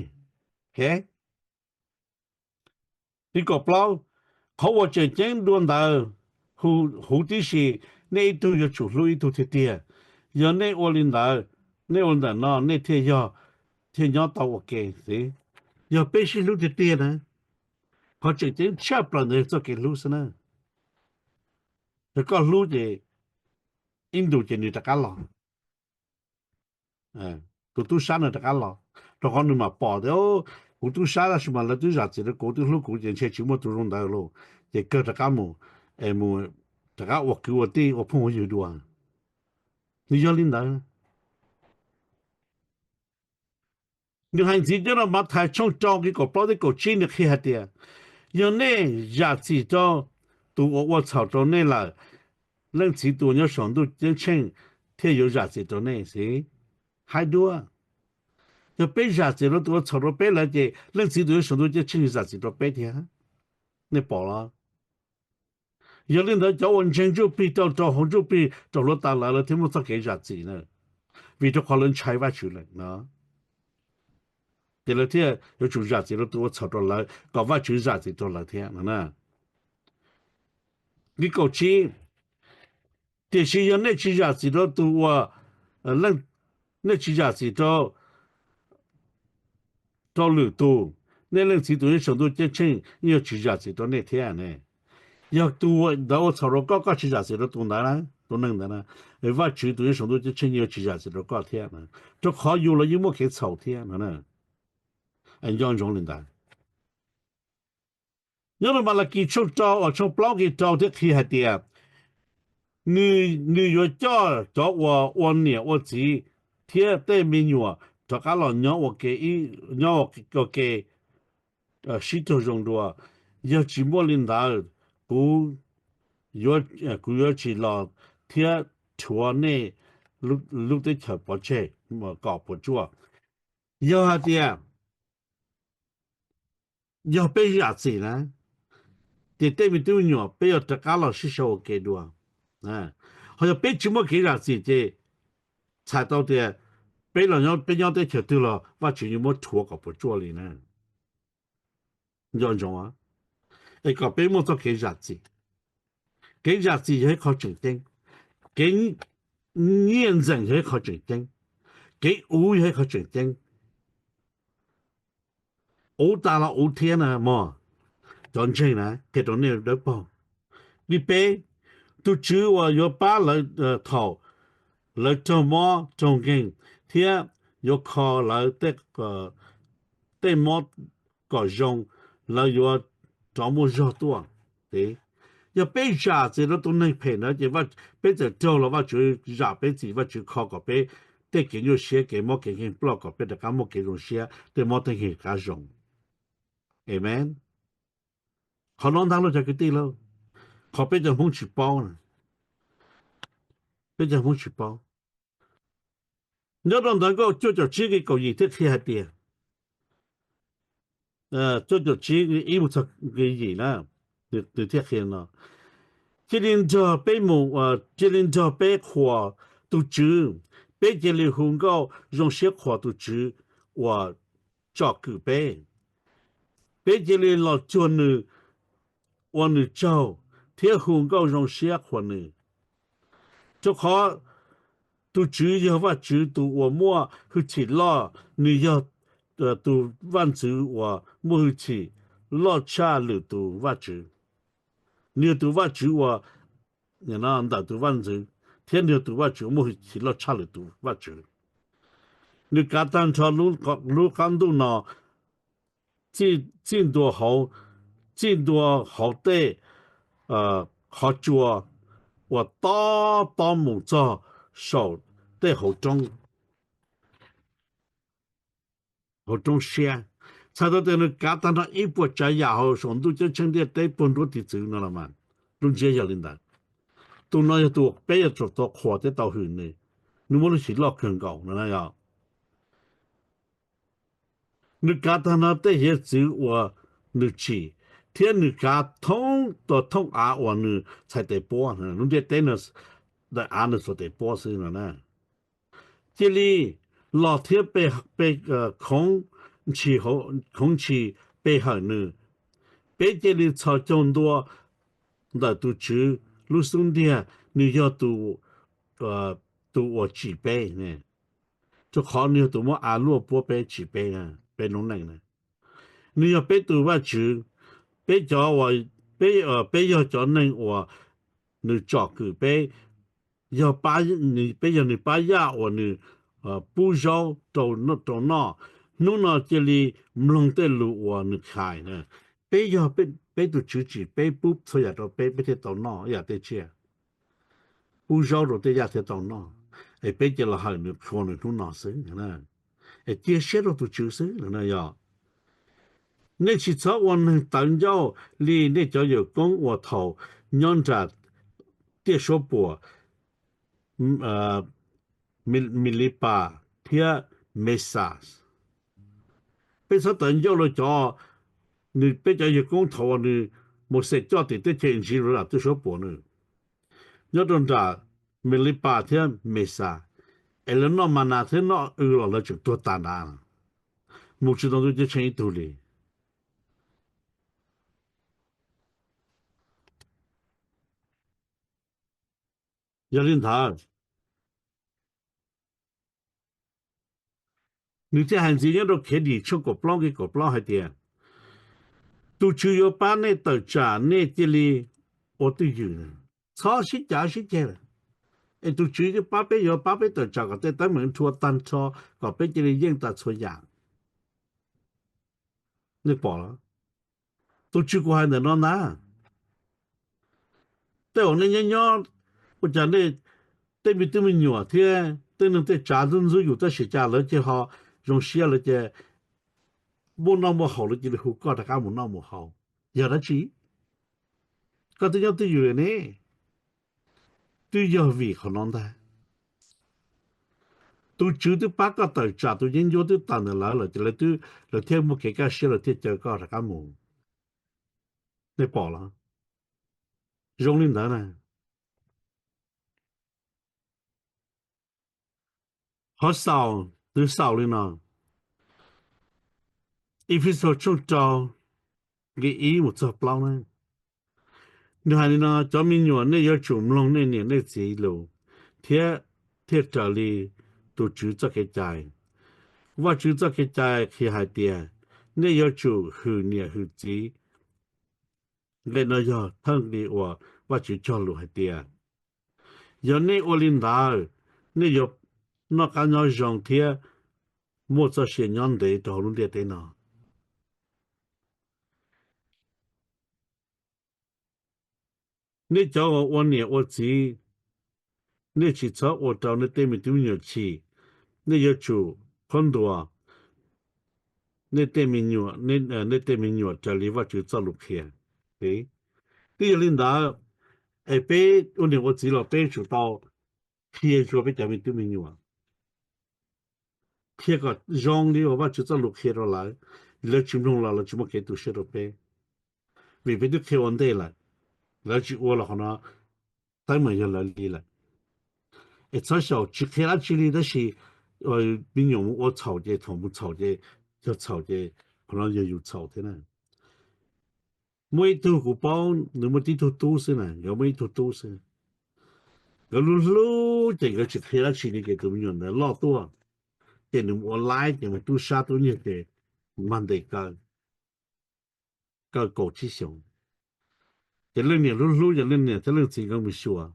Nqe kaum plaub, qhov uas tseem ceeb dua ntawd huv tib si, nej ib tug yuav tsum hlub ib tug tiag tiag. Yog nej ua li ntawd, nej ua li ntawm no nej thiaj yog, thiaj nyob tau ua ke xwb. Yog peb sib hlub tiag tiag na, qhov tseem ceeb tshaj plaws ntawd yog txoj kev hlub xwb na. Yog koj hlub ces ib ntus ces nws rov qab los. Tus tub sab no rov qab los, rau qhov nws mam pom tias kuv tub sab tab sis mas lawv twb zam txim rau kuv, twb hlub kuv ces ntshe tsis muaj tus zoo ntawd lauj, ces kawg rov qab mus, es mus rov qab ua kwv ua tij ua phooj ua ywg dua. Nws yog li ntawd. Nws hais ntxiv nyob rau Mathais tshooj rau nqe kaum plaub thiab kaum tsib, nws qhia hais tias, yog nej zam txim rau tus uas ua txhaum rau nej lawm, Leej Txiv tus uas nyob saum ntuj ceeb tsheej thiaj yuav zam txim rau nej xwb. Hais dua, yog peb zam txim rau tus ua txhaum rau peb lawm ces Leej Txiv tus uas nyob saum ntuj ceeb tsheej zam txim rau peb thiab. Nej pom los? Yog li ntawd cov uas ntseeg ntsuj plig rau rau hauv ntsuj plig rau hluav taws lawv, lawv thiaj muaj txoj kev zam txim na, vim rau qhov lawv ntshai Vajtswv lawm no, ces lawv thiaj yuav tsum zam txim rau tus ua txhaum rau lawv kom Vajtswv zam txim rau lawv thiab no na. Nqe kaum tsib, tiam sis yog nej tsis zam txim rau tus uas, nej tsis zam txim rau rau lwm tus, nej Leej Txiv tus nyob saum ntuj ceeb tsheej yeej yuav tsis zam txim rau nej thiab ne. Yog tus ntawd ua txhaum rau koj, koj tsis zam txim rau tus ntawd na, tus neeg ntawd na, Vajtswv tus nyob saum ntuj ceeb tsheej yeej yuav tsis zam txim rau koj thiab, rau qhov yus los yeej muaj kev txhaum thiab no. Nco ntsoov li ntawd. Nyob rau Malakis tshooj rau, tshooj plaub nqe rau thiab qhia hais tias, nws, nws yuav coj cov uas ua niam ua txiv thiab tej me nyuam rov qab los nyob ua ke, nyob ua ke sib raug zoo dua. Yog tsis muaj li ntawd, kuv yuav, kuv yuav tsis los thiab rhuav nej lub teb chaws pov tseg kom puas tsuaj. Yog hais tias, yog peb zam txim na, ces tej me tub me nyuam peb yuav rov qab los sib sau ua ke dua. Ho yog peb tsis muaj kev zam txim ces txhais tau tias peb los, peb nyob teb chaws twg los Vajtswv yuav muab rhuav kom puas tsuaj li na. Nco ntsoov, es kom peb muaj txoj kev zam txim. Kev zam txim yog ib qho tseem ceeb, kev nyiaj ntxeem yog ib qho tseem ceeb, kev uv yog ib qho tseem ceeb. Uv tas los uv thiab na mog. Cov ntseeg na, qhia rau nej dawb paug. Nqe peb, tus Tswv uas yuav pab lawv thaum lawv raug mob raug nkeeg thiab yuav kho lawv tej mob kom zoo, lawv yuav rov muaj zog tuaj. Yog peb zam txim rau tus neeg phem ntawd ces peb txawm raug los Vajtswv zam peb txim, Vajtswv kho kom peb tej kev nyuaj siab kev mob kev nkeeg ploj kom peb rov qab muaj kev zoo siab, tej mob tej nkeeg rov qab zoo. Amen. Qhov no ntag lauj cov kwv tij lauj, qhov peb cov Hmoob tsis paub na, peb cov Hmoob tsis paub. Nyob rau ntawv nkauj cuaj caum tsib nqe kaum yim thiaj qhia hais tias, cuaj caum tsib ib mus txog nqe yim na, nws thiaj qhia no, cia li nrog peb mus, cia li nrog peb qhuas tus Tswv, peb cia li hu nkauj zoo siab qhuas tus Tswv uas tsom kwm peb. Peb cia li los cuag nws, ua nws tsaug thiab hu nkauj zoo siab qhuas nws. Rau qhov tus Tswv yog Vajtswv tus uas muaj hwj chim loj, nws yog tus vaj ntxwv uas muaj hwj chim loj tshaj lwm tus vaj tswv. Nws yog tus Vajtswv uas ntawm tus vaj ntxwv, thiab nws yog tus Vajtswv uas muaj hwj chim loj tshaj lwm tus vaj tswv. Nws kav tag nrho lub qab ntuj no, txij ntua hauv, txij ntua hauv tej qhov tsua uas tob tob mus txog saum tej hauv roob, hauv roob siab. Txhais tau tias nws kav tag nrho ib puas tsav yam hauv saum ntuj ceeb tsheej ntiaj teb puag nruab tiv txwv no los mas, lub ntsiab yog li ntawd. Tus no yog tus peb yuav tsum tau qhuas thiab tau hwm nws, nws muaj lub hwj chim loj kawg nkaus no na yog. Nws kav tag nrho tej hiav txwv uas nws tsim, thiab nws kav thoob tus thoob av uas nws txhais tes puab, lub ntiaj teb no daim av nws txhais tes puab xwb no na. Cia li los thiab pe, pe, khoov ntshis, khoov ntshis pe hawm nws. Peb cia li txhos caug ntua ntawm tus Tswv lub xub ntiag, nws yog tus, tus uas tsim peb, rau qhov nws yog tus muab av luaj puab peb tsim peb, peb lub neej na. Nws yog peb tus Vajtswv, peb cov, peb, peb yog cov neeg uas nws tsom kwm peb, yog, peb yog nws pab yaj uas nws pub zaub rau noj, Hnub no cia li mloog tej lus uas nws hais na. Peb yog peb tus Tswv tsim peb, pub txhua yam rau peb, peb thiaj tau noj ib yam tej tsiaj, pub zaub rau tej yaj thiaj tau noj. Es peb cia los hawm nws qhua nws hnub no xwb, es cia siab rau tus Tswv xwb no yog. Nej tsis txhob ua neeg tawv ncauj li nej cov yawm koob uas thaum nyob nram tiaj suab puam Milipas thiab Mesas. Peb txhob tawv ncauj rau cov, nws peb cov yawg koob thaum uas nws, Mauxes coj tim teb chaws Iziv los lam tuaj suab puam nws nyob rau nram Milipas thiab Mesas, es lawv noj ma nas thiab noj w los lawv tseem tuag tas nrad, mus tsis tau ntuj ceeb tsheej ib tug li. Yog li ntawd, nws thiaj hais ntxiv nyob rau Khiavdim tshooj kaum plaub nqe kaum plaub hais tias, tus Tswv yuav pab nej tawm tsam, nej cia li ua twj ywm, txhob sib cav sib ceg lawm. Es tus Tswv yuav pab peb, yuav pab peb tawm tsam kom tej teeb meem nrhua tag nrho, kom peb cia li yeej tas txhua yam. Nej pom los? Tus Tswv kuv hais ntawm no ntag. Tej uas nej nyob nyob, ua cas nej tej me tub me nyuam thiab tej neeg tej tsav ntxub ntxub yus tab sis cas lawv cia ho zoo siab, lawv cia muaj noj muaj haus lawv cia li hu koj rov qab mus noj mus haus. Yog dab tsi? Koj twb nyob twj ywm lawm ne. Twb yog vim qhov no ntag. Tus Tswv twb pab koj tawm tsam, tus yeeb ncuab twb tawm ntawm lawv lawm ces lawv twb, lawv thiaj muaj kev kaj siab, lawv thiaj caw koj rov qab mus. Nej pom los? Zoo li ntawd na. Qhov xaus, twb xaus li no, Efexus tshooj rau nqe ib mus txog plaub na. Nws hais li no, cov me nyuam, nej yuav tsum mloog nej niam nej txiv lus thiab, thiaj raws li tus Tswv txoj kev cai. Vajtswv txoj kev cai qhia hais tias, nej yuav tsum hwm niam hwm txiv. Nqe no yog thawj nqe uas Vajtswv cog lus hais tias, yog nej ua li ntawd, nej yuav noj qab nyob zoo thiab muaj txoj sia nyob ntev rau hauv lub ntiaj teb no. Nej cov uas ua niam ua txiv, nej tsis txhob ua rau nej tej me tub me nyuam chim. Nej yuav tsum qhuab ntuas nej tej me nyuam, nej tej me nyuam raws li Vajtswv txoj lus qhia. Twb yog li ntawd, es peb ua niam ua txiv los peb tsum tau qhia rau peb cov me tub me nyuam, qhia kom zoo li uas Vajtswv txoj lus qhia rau lawv. Lawv tsis mloog los lawv tsis muaj kev tu siab rau peb, vim peb twb qhia ua ntej lawm. Lawv tsis ua los qhov no teeb meem yog lawv li lawm. Es txhob xyaum tsis qhia dab tsi li tab sis me nyuam mus ua txhaum ces thaum mus txhaum ces yog txhaum ces qhov no yog yus txhaum thiab na. Muaj ib tug kuv paub, nws muaj tib tug tub xwb na, nkawd muaj ib tug tub xwb. Nkawd hlub hlub ces nkawd tsis qhia dab tsi li ces tus me nyuam ntawd loj tuaj, ces nws mus ua laib ces mus tub sab tub nyiag ces mag ntes kaw, kaw kaum tsib xyoos. Ces leej niam hlub hlub ces leej niam thiab leej txiv nkawd mus xyuas.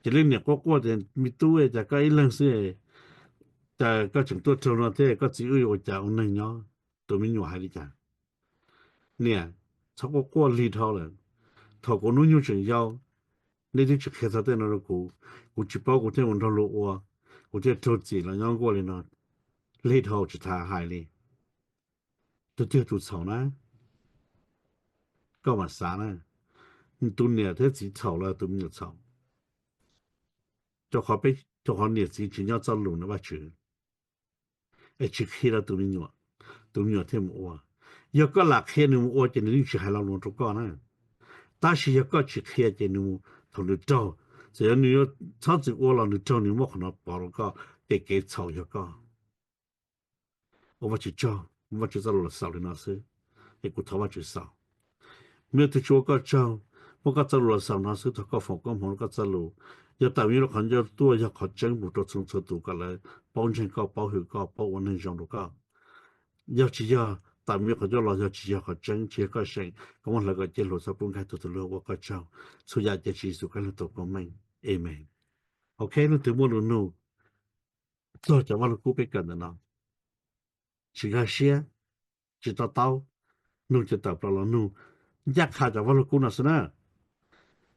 Ces leej niam quaj quaj tias, me tub, cas koj ib leeg xwb, cas koj tseem tuaj raug no thiab, koj txiv wb yuav ua cas ua neeg nyob? Tus me nyuam hais li cas? Niam, txhob quaj quaj, lig dhau lawm. Thaum kuv hnub nyoog tseem yau, nej twb tsis qhia txog tej no rau kuv, kuv tsis paub, kuv thiaj mus nrog luag ua, kuv thiaj raug txim los nyob nkuaj li no. Lig dhau tsis tas hais li. Tus twg tus txhaum na? Koj mam xav na. Tus niam thiab txiv txhaum los tus me nyuam txhaum? Rau qhov peb, rau qhov niam txiv tsis nyob txoj lus na Vajtswv, es tsis qhia rau tus me nyuam, tus me nyuam thiaj mus ua. Yog koj lam qhia nws mus ua ces nws yeej tsis hais lo lus rau koj na. Tab sis yog koj tsis qhia ces nws, thaum nws raug, txawm yog nws yuav txhob txwm ua los nws raug nws muab qhov no pov rau koj, ces kev txhaum yog koj. Ua Vajtswv tsaug, Vajtswv txoj lus los xaus li no xwb, es kuv thov Vajtswv xaus. Me tug tsis ua koj tsaug, muab koj txoj lus los xaus no xwb, thov koj foom koob hmoov rau koj txoj lus. Yog tawm me nyuam lub qhov ncauj tuaj yog qhov tseeb mus rau txhua txhua tus kom lawv paub ntseeg koj, paub hwm koj, paub ua neeg zoo rau koj. Yog tsis yog tawm me nyuam qhov ncauj los yog tsis yog qhov tseeb, tsis yog koj seem, koj muab hlawv kom cia hluas txhob pub nkag tus tus luag ua koj tsaug. Txhua yam ces Tswv Yexus Khetos tau koob meej. Amen. Ok, leej twg muaj lus nug txog cov Vaj Lug Kub peb kawm ntawm no? tsis nkag siab, tsis to taub, nug ces tawm plaws los nug ncaj qha cov Vaj Lug Kub no xwb na.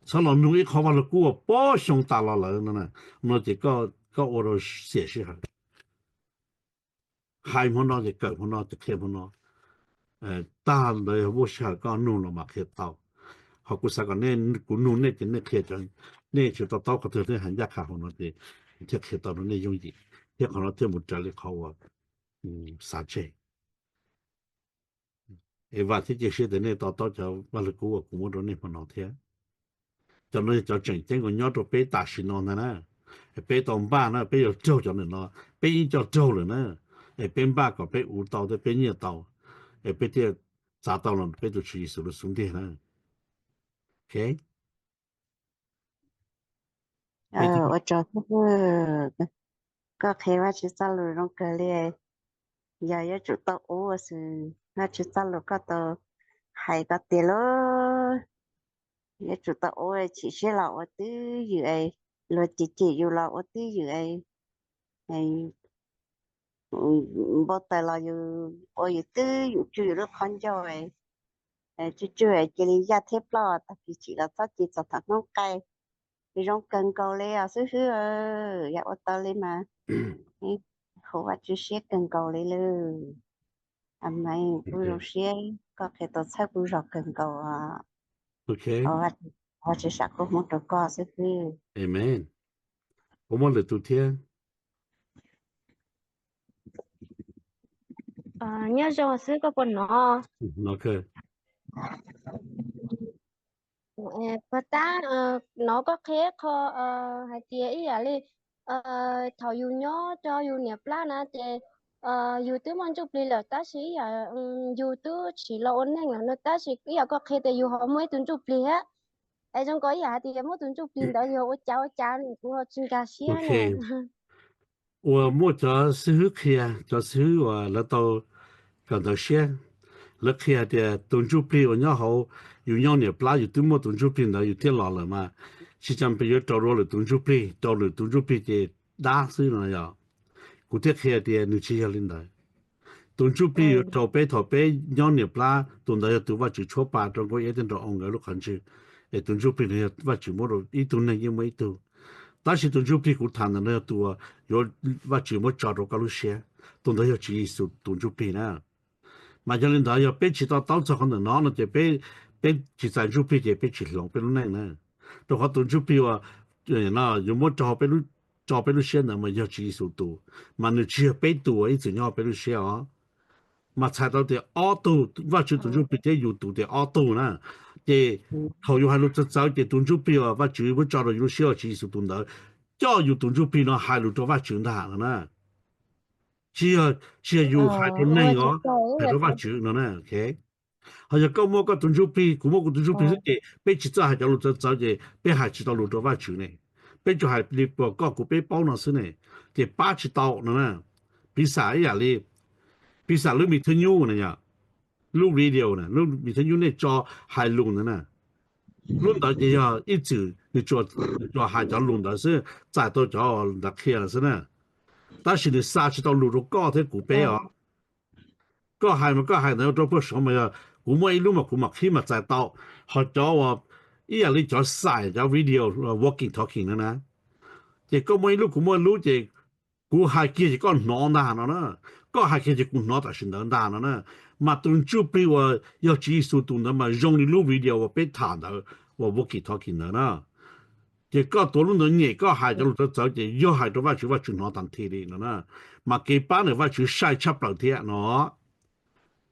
Txhob los nug ib qho Vaj Lug Kub uas pab xyoo tas los lawm no, no ces koj ua rau xiam sij hawm. Hais hmo no ces kawm hmo no ces qhia hmo no. Tag ntawd yog muaj sij hawm koj nug los mas qhia tau. Ho kuv xav kom nej, kuv nug nej ces nej qhia, nej tsis to taub qhov twg nej hais ncaj qha hauv no ces kuv thiaj qhia tau rau nej yooj yim, thiab qhov no thiaj mus raws li qhov uas xav tseg. Es vam thiab cia siab tias nej to taub cov Vaj Lug Kub uas kuv muab rau nej hmo no thiab. Cov no yog cov tseem ceeb uas nyob rau peb tam sim no ntag na. Es peb tau npaj na, peb yuav raug cov ntawm no, peb yeej coj raug lawm na. Es peb npaj kom peb ua tau thiab peb nyiaj tau, es peb thiaj txav tau los peb tus Tswv Yexus lub xub ntiag na. Ok. Ua tsaug, koj qhia Vajtswv txoj lus zoo kawg li. Yog yuav tsum tau ua xwb, Vajtswv txoj lus koj tau hais koj tiag lauj. Yuav tsum tau ua, chim siab los ua twj ywm es luag cem cem yus los ua twj ywm es npau taws los yus ua yus twj ywm, tswj yus lub qhov ncauj, tswj tswj cia li yaj thiab ploj tag kis tsim los txhob cia txog thaum hnub qaij. Zoo kawg nkaus li os xib hwb, yog ua tau li mas hu Vajtswv siab kawg nkaus li lawm. Amees, kuv zoo siab koj qhia tau txhawb kuv zog kawg nkaus. Ua Vajtswv sam koob hmoov rau koj xib hwb. Amen. Puas muaj lwm tus thiab? Nyob zoo xwb, koj puas hnov? Puag ta hnov koj qhia qho hais tias ib yam li thaum yus nyob rau yus niam plab na ces yus twb muaj ntsuj plig lawm tab sis ib yam yus twb tsim los ua neej lawm no tab sis ib yam koj qhia tias yus ho muaj ib tug ntsuj plig thiab. Es zoo nkaus ib yam hais tias muaj tus ntsuj plig ntawd yog ua cas ua cas kuv ho tsis nkag siab. Uas muaj cov xib hwb qhia, cov xib hwb uas lawv tau kawm ntawv siab, lawv qhia hais tias tus ntsuj plig uas nyob hauv yus nyob niam plab yus twb muaj tus ntsuj plig ntawd yus thiaj los lawm mas tsis tas pes yuav rau dua lwm tus ntsuj plig, rau lwm tus ntsuj plig ces dab xwb no yog. Kuv thiaj qhia tias nws tsis yog li ntawd. Tus ntsuj plig yuav rau peb thaum peb nyob niam plab, tus ntawd yog tus Vajtswv tshuab pa rau Nkauj Iab thiab nrog nkawd lub qhov ntswg. Es tus ntsuj plig no yog Vajtswv muab rau ib tug neeg yeej muaj ib tug. Tab sis tus ntsuj plig kuv tham ntawm no yog tus uas yuav Vajtswv muab tso rau koj lub siab, tus ntawd yog Tswv Yexus tus ntsuj plig na. Mas yog li ntawd yog peb tsis to taub txog qhov ntawm no no ces peb, peb tsis txais ntsuj plig ces peb tsis hloov peb lub neej na. Rau qhov tus ntsuj plig uas no yuav muab tso peb lub, tso peb lub siab ntawd mas yog Tswv Yexus tus, mas nws tsis yog peb tus uas ib txwm nyob peb lub siab os. Mas txhais tau tias ob tug, Vajtswv tus ntsuj plig thiab yus tus tias ob tug na. Ces thaum yus hais lus txawv txawv ces tus ntsuj plig uas Vajtswv muab tso rau yus lub siab uas Tswv Yexus tus ntawd coj yus tus ntsuj plig no hais lus rau Vajtswv ntag no na. Tsis yog, tsis yog yus hais rau neeg os, hais rau Vajtswv no na. Ho yog koj muaj koj tus ntsuj plig, kuv muaj kuv tus ntsuj plig xwb ces peb tsis txawj hais cov lus txawv txawv ces peb hais tsis tau lus rau Vajtswv ne. Peb tsuas hais li puas koj kuv peb paub no xwb ne, ces pab tsis tau no na. Piv xam ib yam li, piv xam lub me thawj nyub na yom, lub video na, lub me thawj nyub nej tso hais lus ntawd na, lub ntawd ces yog ib txwm nws tsuas hais cov lus ntawd xwb, txais tau cov ntawd qhia lawm xwb na. Tab sis nws xa tsis tau lus rau koj thiab kuv peb os. Koj hais mas koj hais ntawd rau poj sav mas yog kuv muaj ib lub mas kuv mam qhib mas txais tau. Ho cov uas ib yam li cov xais cov video walking talking no na, ces koj muaj ib lub kuv muaj ib lub ces kuv hais kiag ces koj hnov ntag no na, koj hais kiag ces kuv hnov tam sim ntawd ntag no na. Mas tus ntsuj plig uas yog Tswv Yexus tus ntawd mas zoo li lub video uas peb tham ntawd, uas walking talking ntawd na. Ces koj tuav lub ntawd nyem koj hais cov lus txawv txawv ces yog hais rau Vajtswv, Vajtswv hnov tag nrho li no na. Mas kev pab ntawm Vajtswv sai tshaj plaws thiab no.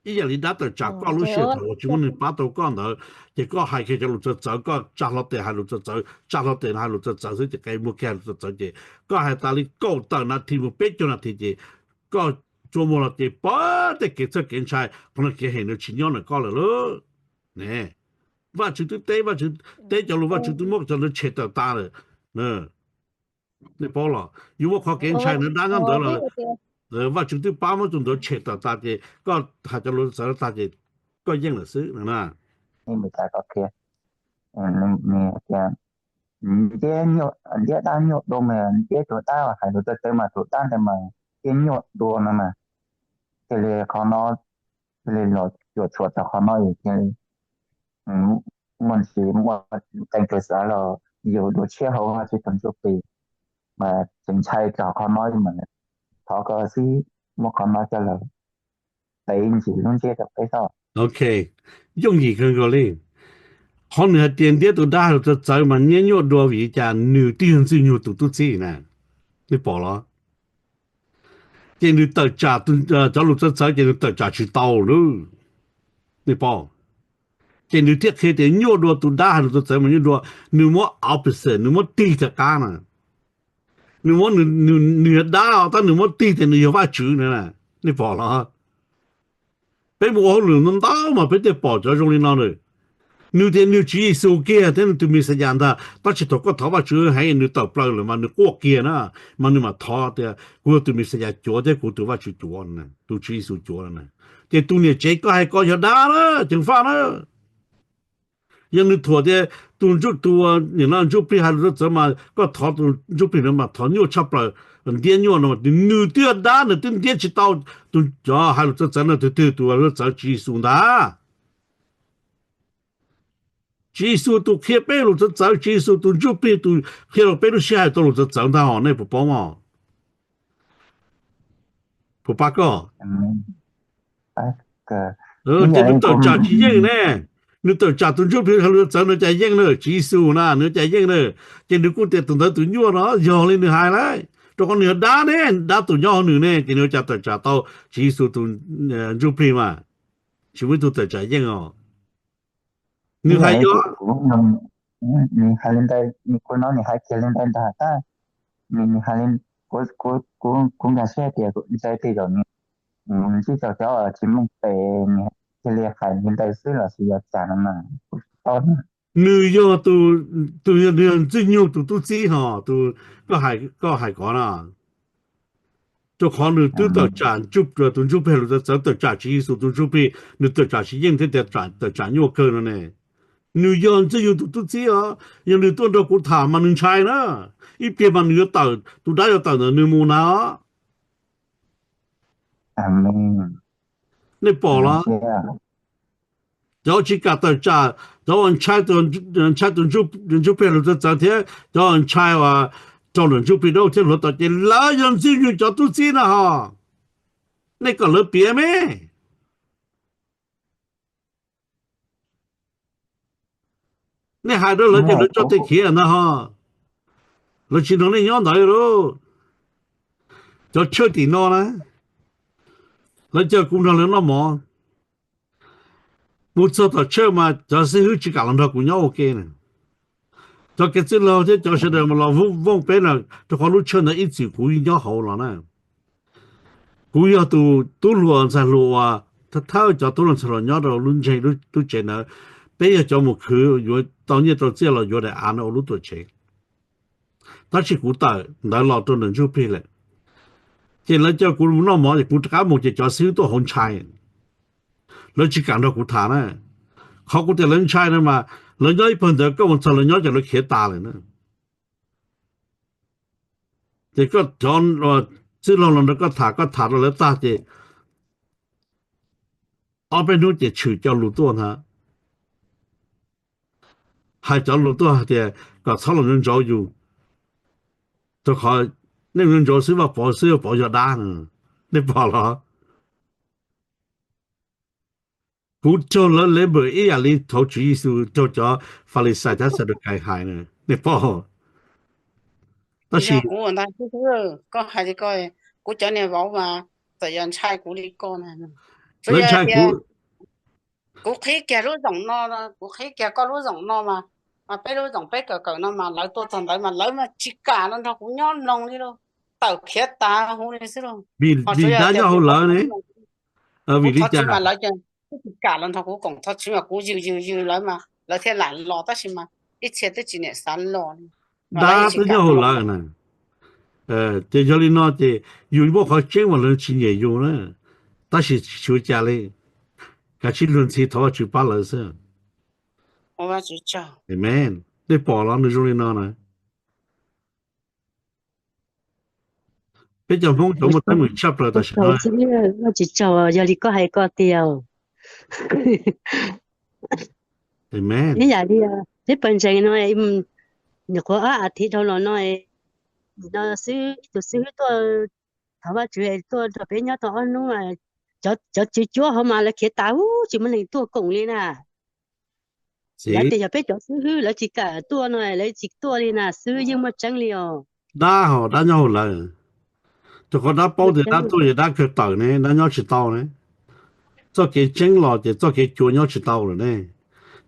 Ib yam li dab tawm tsam koj lub sij hawm thaum uas tsis muaj neeg pab tau koj ntawd, ces koj hais kiag cov lus txawv txawv, koj tsa hlo tes hais lus txawv txawv, tsa hlo tes no hais lus txawv txawv xwb ces qe muag kiag hais lus txawv txawv ces koj hais tas li kaum tawm nas this mus peb caug nas this ces koj tsuas muag los ces pab tej kev txhawj kev ntshai qhov no kev hem nws tsis nyob ntawm koj lawm lauj. Ne, Vajtswv twb teb, Vajtswv teb cov lus, Vajtswv twb muab cov ntawd tshem tawm tas lawm. Nej paub los yus muaj qhov kev ntshai ntawd dab nyob ntawd los Vajtswv twb pab muab tus ntawd tshem tawm tas ces koj hais cov lus txawv tag ces koj yeej lawm xwb no na. Tias ntiab dab nyuaj dua mas ntiab tus dab hais lus txawv txawv mas tus dab ntawd mas ntiab nyuaj dua no mas. cia li qhov no, cia li los cuam tshuam tau qhov no, yus cia li muaj ntsis muaj qee tus xav los yus dua tshiab hauv Vajtswv tus ntsuj plig, mas tseem ntshai txog qhov no mas thov koj xib muab qhov no coj los tev ntsis lub ntsiab rau peb xwb. Ok, yooj yim kawg nkaus li. Qhov nws hais tias ntiab tus dab hais lus txawv txawv mas nyiab nyuaj dua vim li cas? Nws twb yog Ntxwg Nyoog tus tub txib na, nej pom los? Ces nws tawm tsam, cov lus txawv txawv ces nws tawm tsam tsis tau lawm, nej pom. Ces nws thiaj qhia tias nyuaj dua, tus dab hais lus txawv txawv mas nyuaj dua, nws muab opposite, nws muab tig rov qab na. Nws muab, nws yog dab os, tab nws muab tig tias nws yog Vajtswv na, nej pom los? Peb mus ua hauj lwm ntau ntau mas peb thiaj pom cov zoo li no na. Nws tias nws Tswv Yexus kiag thiab nws tus Mexiyas ntag, tab sis thaum koj thov Vajtswv heev nws tawm plaws lawm mas nws quaj kiag na, mas nws mam thov tias kuv yog tus Mexiyas cuav thiab kuv tus Vajtswv cuav, tus Tswv Yexus cuav na. Ces tus niam tsev koj hais ko yog dab na, ceev faj na. Yog nws thuam tias tus ntsuj, tus nim no ntsuj plig hais lus txawv txawv mas koj thov tus ntsuj plig no mas thov nyuaj tshaj plaws, ntiab nyuaj no mas nws twb yog dab, nws twb ntiab tsis tau tus cov hais lus txawv txawv no, tus twg tus hais lus txawv? Tswv Yexus ntag. Tswv Yexus tus qhia peb lus txawv txawv, Tswv Yexus tus ntsuj plig tus qhia rau peb lub sij hawm tau lus txawv txawv ntag os, nej puas paub os? Puas pab koj? Ces nws tawm tsam tsis yeej ne. Nws tawm tsam tus ntsuj plig hais lus txawv, nws cas yeej na, Tswv Yexus na nws cas yeej na. Ces nws kuj tias tus ntawd tus nyuaj no, yog li nws hais lauj, rau qhov nws yog dab ne, dab tus nyob hauv nws ne, ces nws cas tawm tsam tau Tswv Yexus tus ntsuj plig mas. Tsis muaj ib tug tawm tsam yeej os. Nws hais yog, nws hais li ntawd, kuv hnov nws hais kiag li ntawd ntag tab, nws hais li, kuv nkag siab tias ntshai tej zaum nws ntsib txog cov tsis meej pem, nws cia li hais li ntawd xwb los sis yog cas no mas kuv tsis paub. Nws yog tus, tus yog Ntxwg Nyoog tus tub txib hos, tus, koj hais kov no. Rau qhov nws twb tawm tsam tus ntsuj plig hais lus txawv txawv, tawm tsam Tswv Yexus tus ntsuj plig, nws tawm tsam tsis yeej thiab tias tawm tsam nyuaj kawg no ne. Nws yog Ntxwg Nyoog tus tub txib os, yog nws tuaj nrog kuv tham mas nws ntshai na. Ib pliag mas nws yuav tawm, tus dab yuav tawm ntawm nws mus na. Nej pom los? Cov tsis kam tawm tsam, cov uas ntshai tus ntsuj plig hais lus txawv txawv thiab cov uas ntshai uas raug ntawm ntsuj plig dawb thiab hluav taws ces lawv yog Ntxwg Nyoog cov tub txib na ho. Nej kom lawv piav me. Nej hais rau lawv ces lawv tso tej khiav ntag ho. Lawv tsis nrog nej nyob ntawd lauj. Cov tshawj tim no na, lawv caw kuv nrog lawv noj mov. Mus txog tom tshawj mas cov xib hwb tsis kam los nrog kuv nyob ua ke na. Cov kev txwj laug thiab cov sawv daws mas los vooj peb na, rau qhov lub tshawj ntawd ib txwm kuv nyob hauv los na. Kuv yog tus tub hluas ntxhais hluas uas thawj thawj cov tub hluas ntxhais hluas nyob rau lub ntseg lub tsev ntawd. Peb yog cov mus khwv yuav tau nyiaj tau txiaj los yuav daim av no ua lub tuam tsev. Tab sis kuv tawm ntawd los rau ntawm ntsuj plig lawm, ces lawv caw kuv mus noj mov ces kuv rov qab mus ces cov xib hwb tuaj hauv ntshai. Lawv tsis kam nrog kuv tham na. Qhov kuv tias lawv ntshai no mas lawv nyob ib pawg ntawd, koj mus txog lawv nyob ces lawv khiav tas lawm na. Ces koj cov txwj laug los nrog koj tham, koj tham rau lawv tag ces ob peb hnub ces tshwm cov lus tuaj ntag. Hais cov lus tuaj hais tias kom txhob los ntsauv ntsauv yus, rau qhov nej ntsauv ntsauv xwb, Vaj Pov xwb, Vaj Pov yog dab na. Nej pom los? Kuv raug lawv label ib yam li thaum Tswv Yexus raug cov Falixais thiab Xadukais hais na, nej pom. Tab sis kuv ntag, koj hais li ko, kuv cov niam vauv mas txawm yog ntshai kuv li ko na. Lawv ntshai kuv. Kuv qhib kiag lub zoom no, kuv qhib kiag koj lub zoom no mas, mas peb lub zoom peb kawm kawm no mas lawv tuaj txog ntawd mas lawv mas tsis kam los nrog kuv nyob mloog li lauj. Tawm khiav tas huv li xwb lauj. Vim dab nyob hauv lawv ne. Vim li cas? Lawv tsis kam los nrog kuv koom txog tsis mas kuv yws yws yws lawv mas lawv thiaj lam los, tab sis mas ib txhia twb tsis niam xav los li. Dab twb nyob hauv lawv na. Ces yog li no ces yus muaj qhov tseeb mas lawv tsis nyiam yus na. Tab sis tsis ua cas li, kav tsij luag ntxhi thov Vajtswv pab lawv xwb. Amen. Nej pom los nws zoo li no na. Peb cov Hmoob cov muaj teeb meem tshaj plaws tam sim no. Tsis tsaug, yog li koj hais koj tiag. Ib yam li peb pawg ntseeg no, nyuam qhuav ob as thiv dhau los no, nim no xwb ib tug xib hwb tuaj thov Vajtswv tuaj nrog peb nyob tau ob hnub, cov tswv cuab hauv mas lawv khiav tas huv, tsis muaj neeg tuaj koom li na. Lawv tias yog peb cov xib hwb lawv tsis kam tuaj no lawv tsis tuaj li na, xib hwb yeej muaj tseeb li os. Dab hos dab nyob hauv lawv, rau qhov dab paub tias dab tuaj ces dab kawg tawm ne, dab nyob tsis tau ne. Txoj kev tseeb los ces txoj kev cuav nyob tsis tau lawm ne.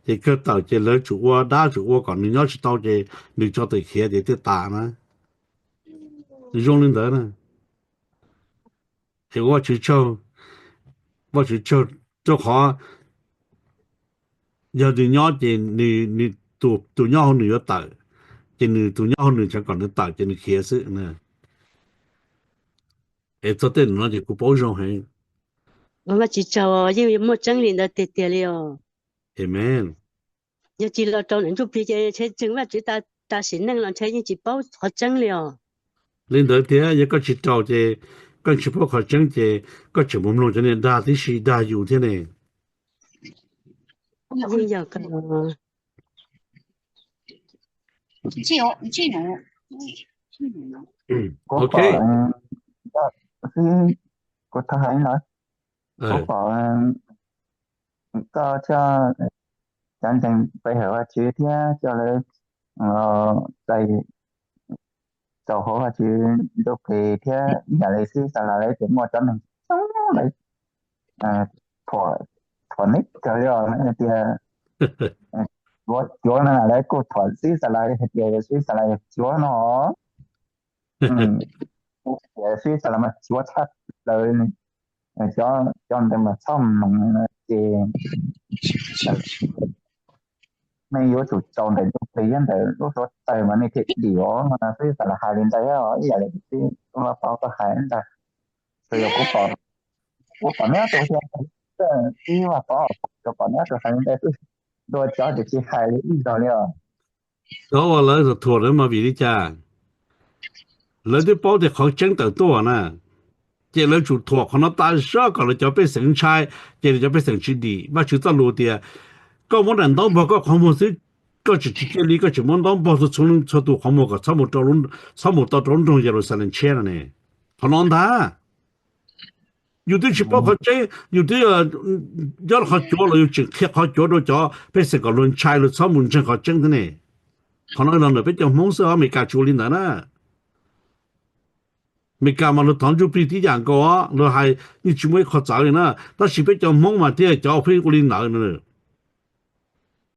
Ces kawg tawm ces lawv tsum ua, dab tsum ua kom nws nyob tsis tau ces nws tso tawm khiav ces thiaj tas na. Zoo li ntawd na. Es ua Vajtswv tsaug, Vajtswv tsaug, rau qhov yog nws nyob ces nws, tus nyob hauv nws yuav tawm, ces nws tus nyob hauv nws tseem kom nws tawm ces nws khiav xwb na. Es txog tej no ces kuv paub zoo heev. Vajtswv tsaug, yeej muaj tseeb li ntawd tiag tiag li os. Amen. Yog tsis los rau ntsuj plig ces ntshe tseeg Vajtswv tas sim neej los ntshe yeej tsis paub qhov tseeb li os. Li ntawd thiab, yog koj tsis raus ces koj tsis paub qhov tseeb ces koj tseem mus mloog cov niag dag tib si dag yus thiab ne. Kuv pom, kuv thov hais no, kuv pom koj coj cov ntseeg pe hawm Vajtswv thiab coj lawv txais txaus hauv Vajtswv ntsuj plig thiab ib yam li xib Xalas lawv ces muaj cov neeg coob lawv thuam neb kawg li os, tias cuav no lawv kuj thuam xib Xalas hais tias xib Xalas yog cuav no. Tias xib Xalas mas cuav tshaj plaws, cov ntawd mas txhob meem ces nej yuav tsum tsaus ntawm ntsuj plig thiab ntawm lub suav tawg mas nej thiaj dim os no. Xib Xalas hais li ntawd ib yam li xib Vaj Pov koj hais ntag. Tsuas yog kuv pom neb ob tug thiab, xib Vaj Pov tsuas pom neb ob tug hais li ntawd xwb, dua cov ces tsis hais li ib zaug li os. Cov uas lawv thuam lawv mas vim li cas? Lawv twb paub tias qhov tseeb tawm tuaj na, ces lawv tsum thuam qhov no tas zog kom lawv cov pej xeem ntshai, ces lawv cov pej xeem tsis dim. Vajtswv txoj lus tias, koj muab daim ntaub npog koj qhov muag xwb, koj tsis tsis cia li koj tseem muab ntaub npog txhua txhua tus qhov muag kom txhob mus tau rau lub nroog Yeluxalees tshiab no ne. Qhov no ntag, yus twb tsis paub qhov tseeb, yus twb nyob rau qhov cuav los yus tseem qhia qhov cuav rau cov pej xeem kom luag ntshai luag txhob mus ntseeg qhov tseeb thiab ne. Qhov no los ntawm peb cov Hmoob xwb os, Amelikas tsis ua li ntawd na. Amelikas mas luag thov ntsuj plig tib yam nkaus, luag hais yeej tsis muaj ib qho txawv li na, tab sis peb cov Hmoob mas thiaj cov pheej ua li ntawd na.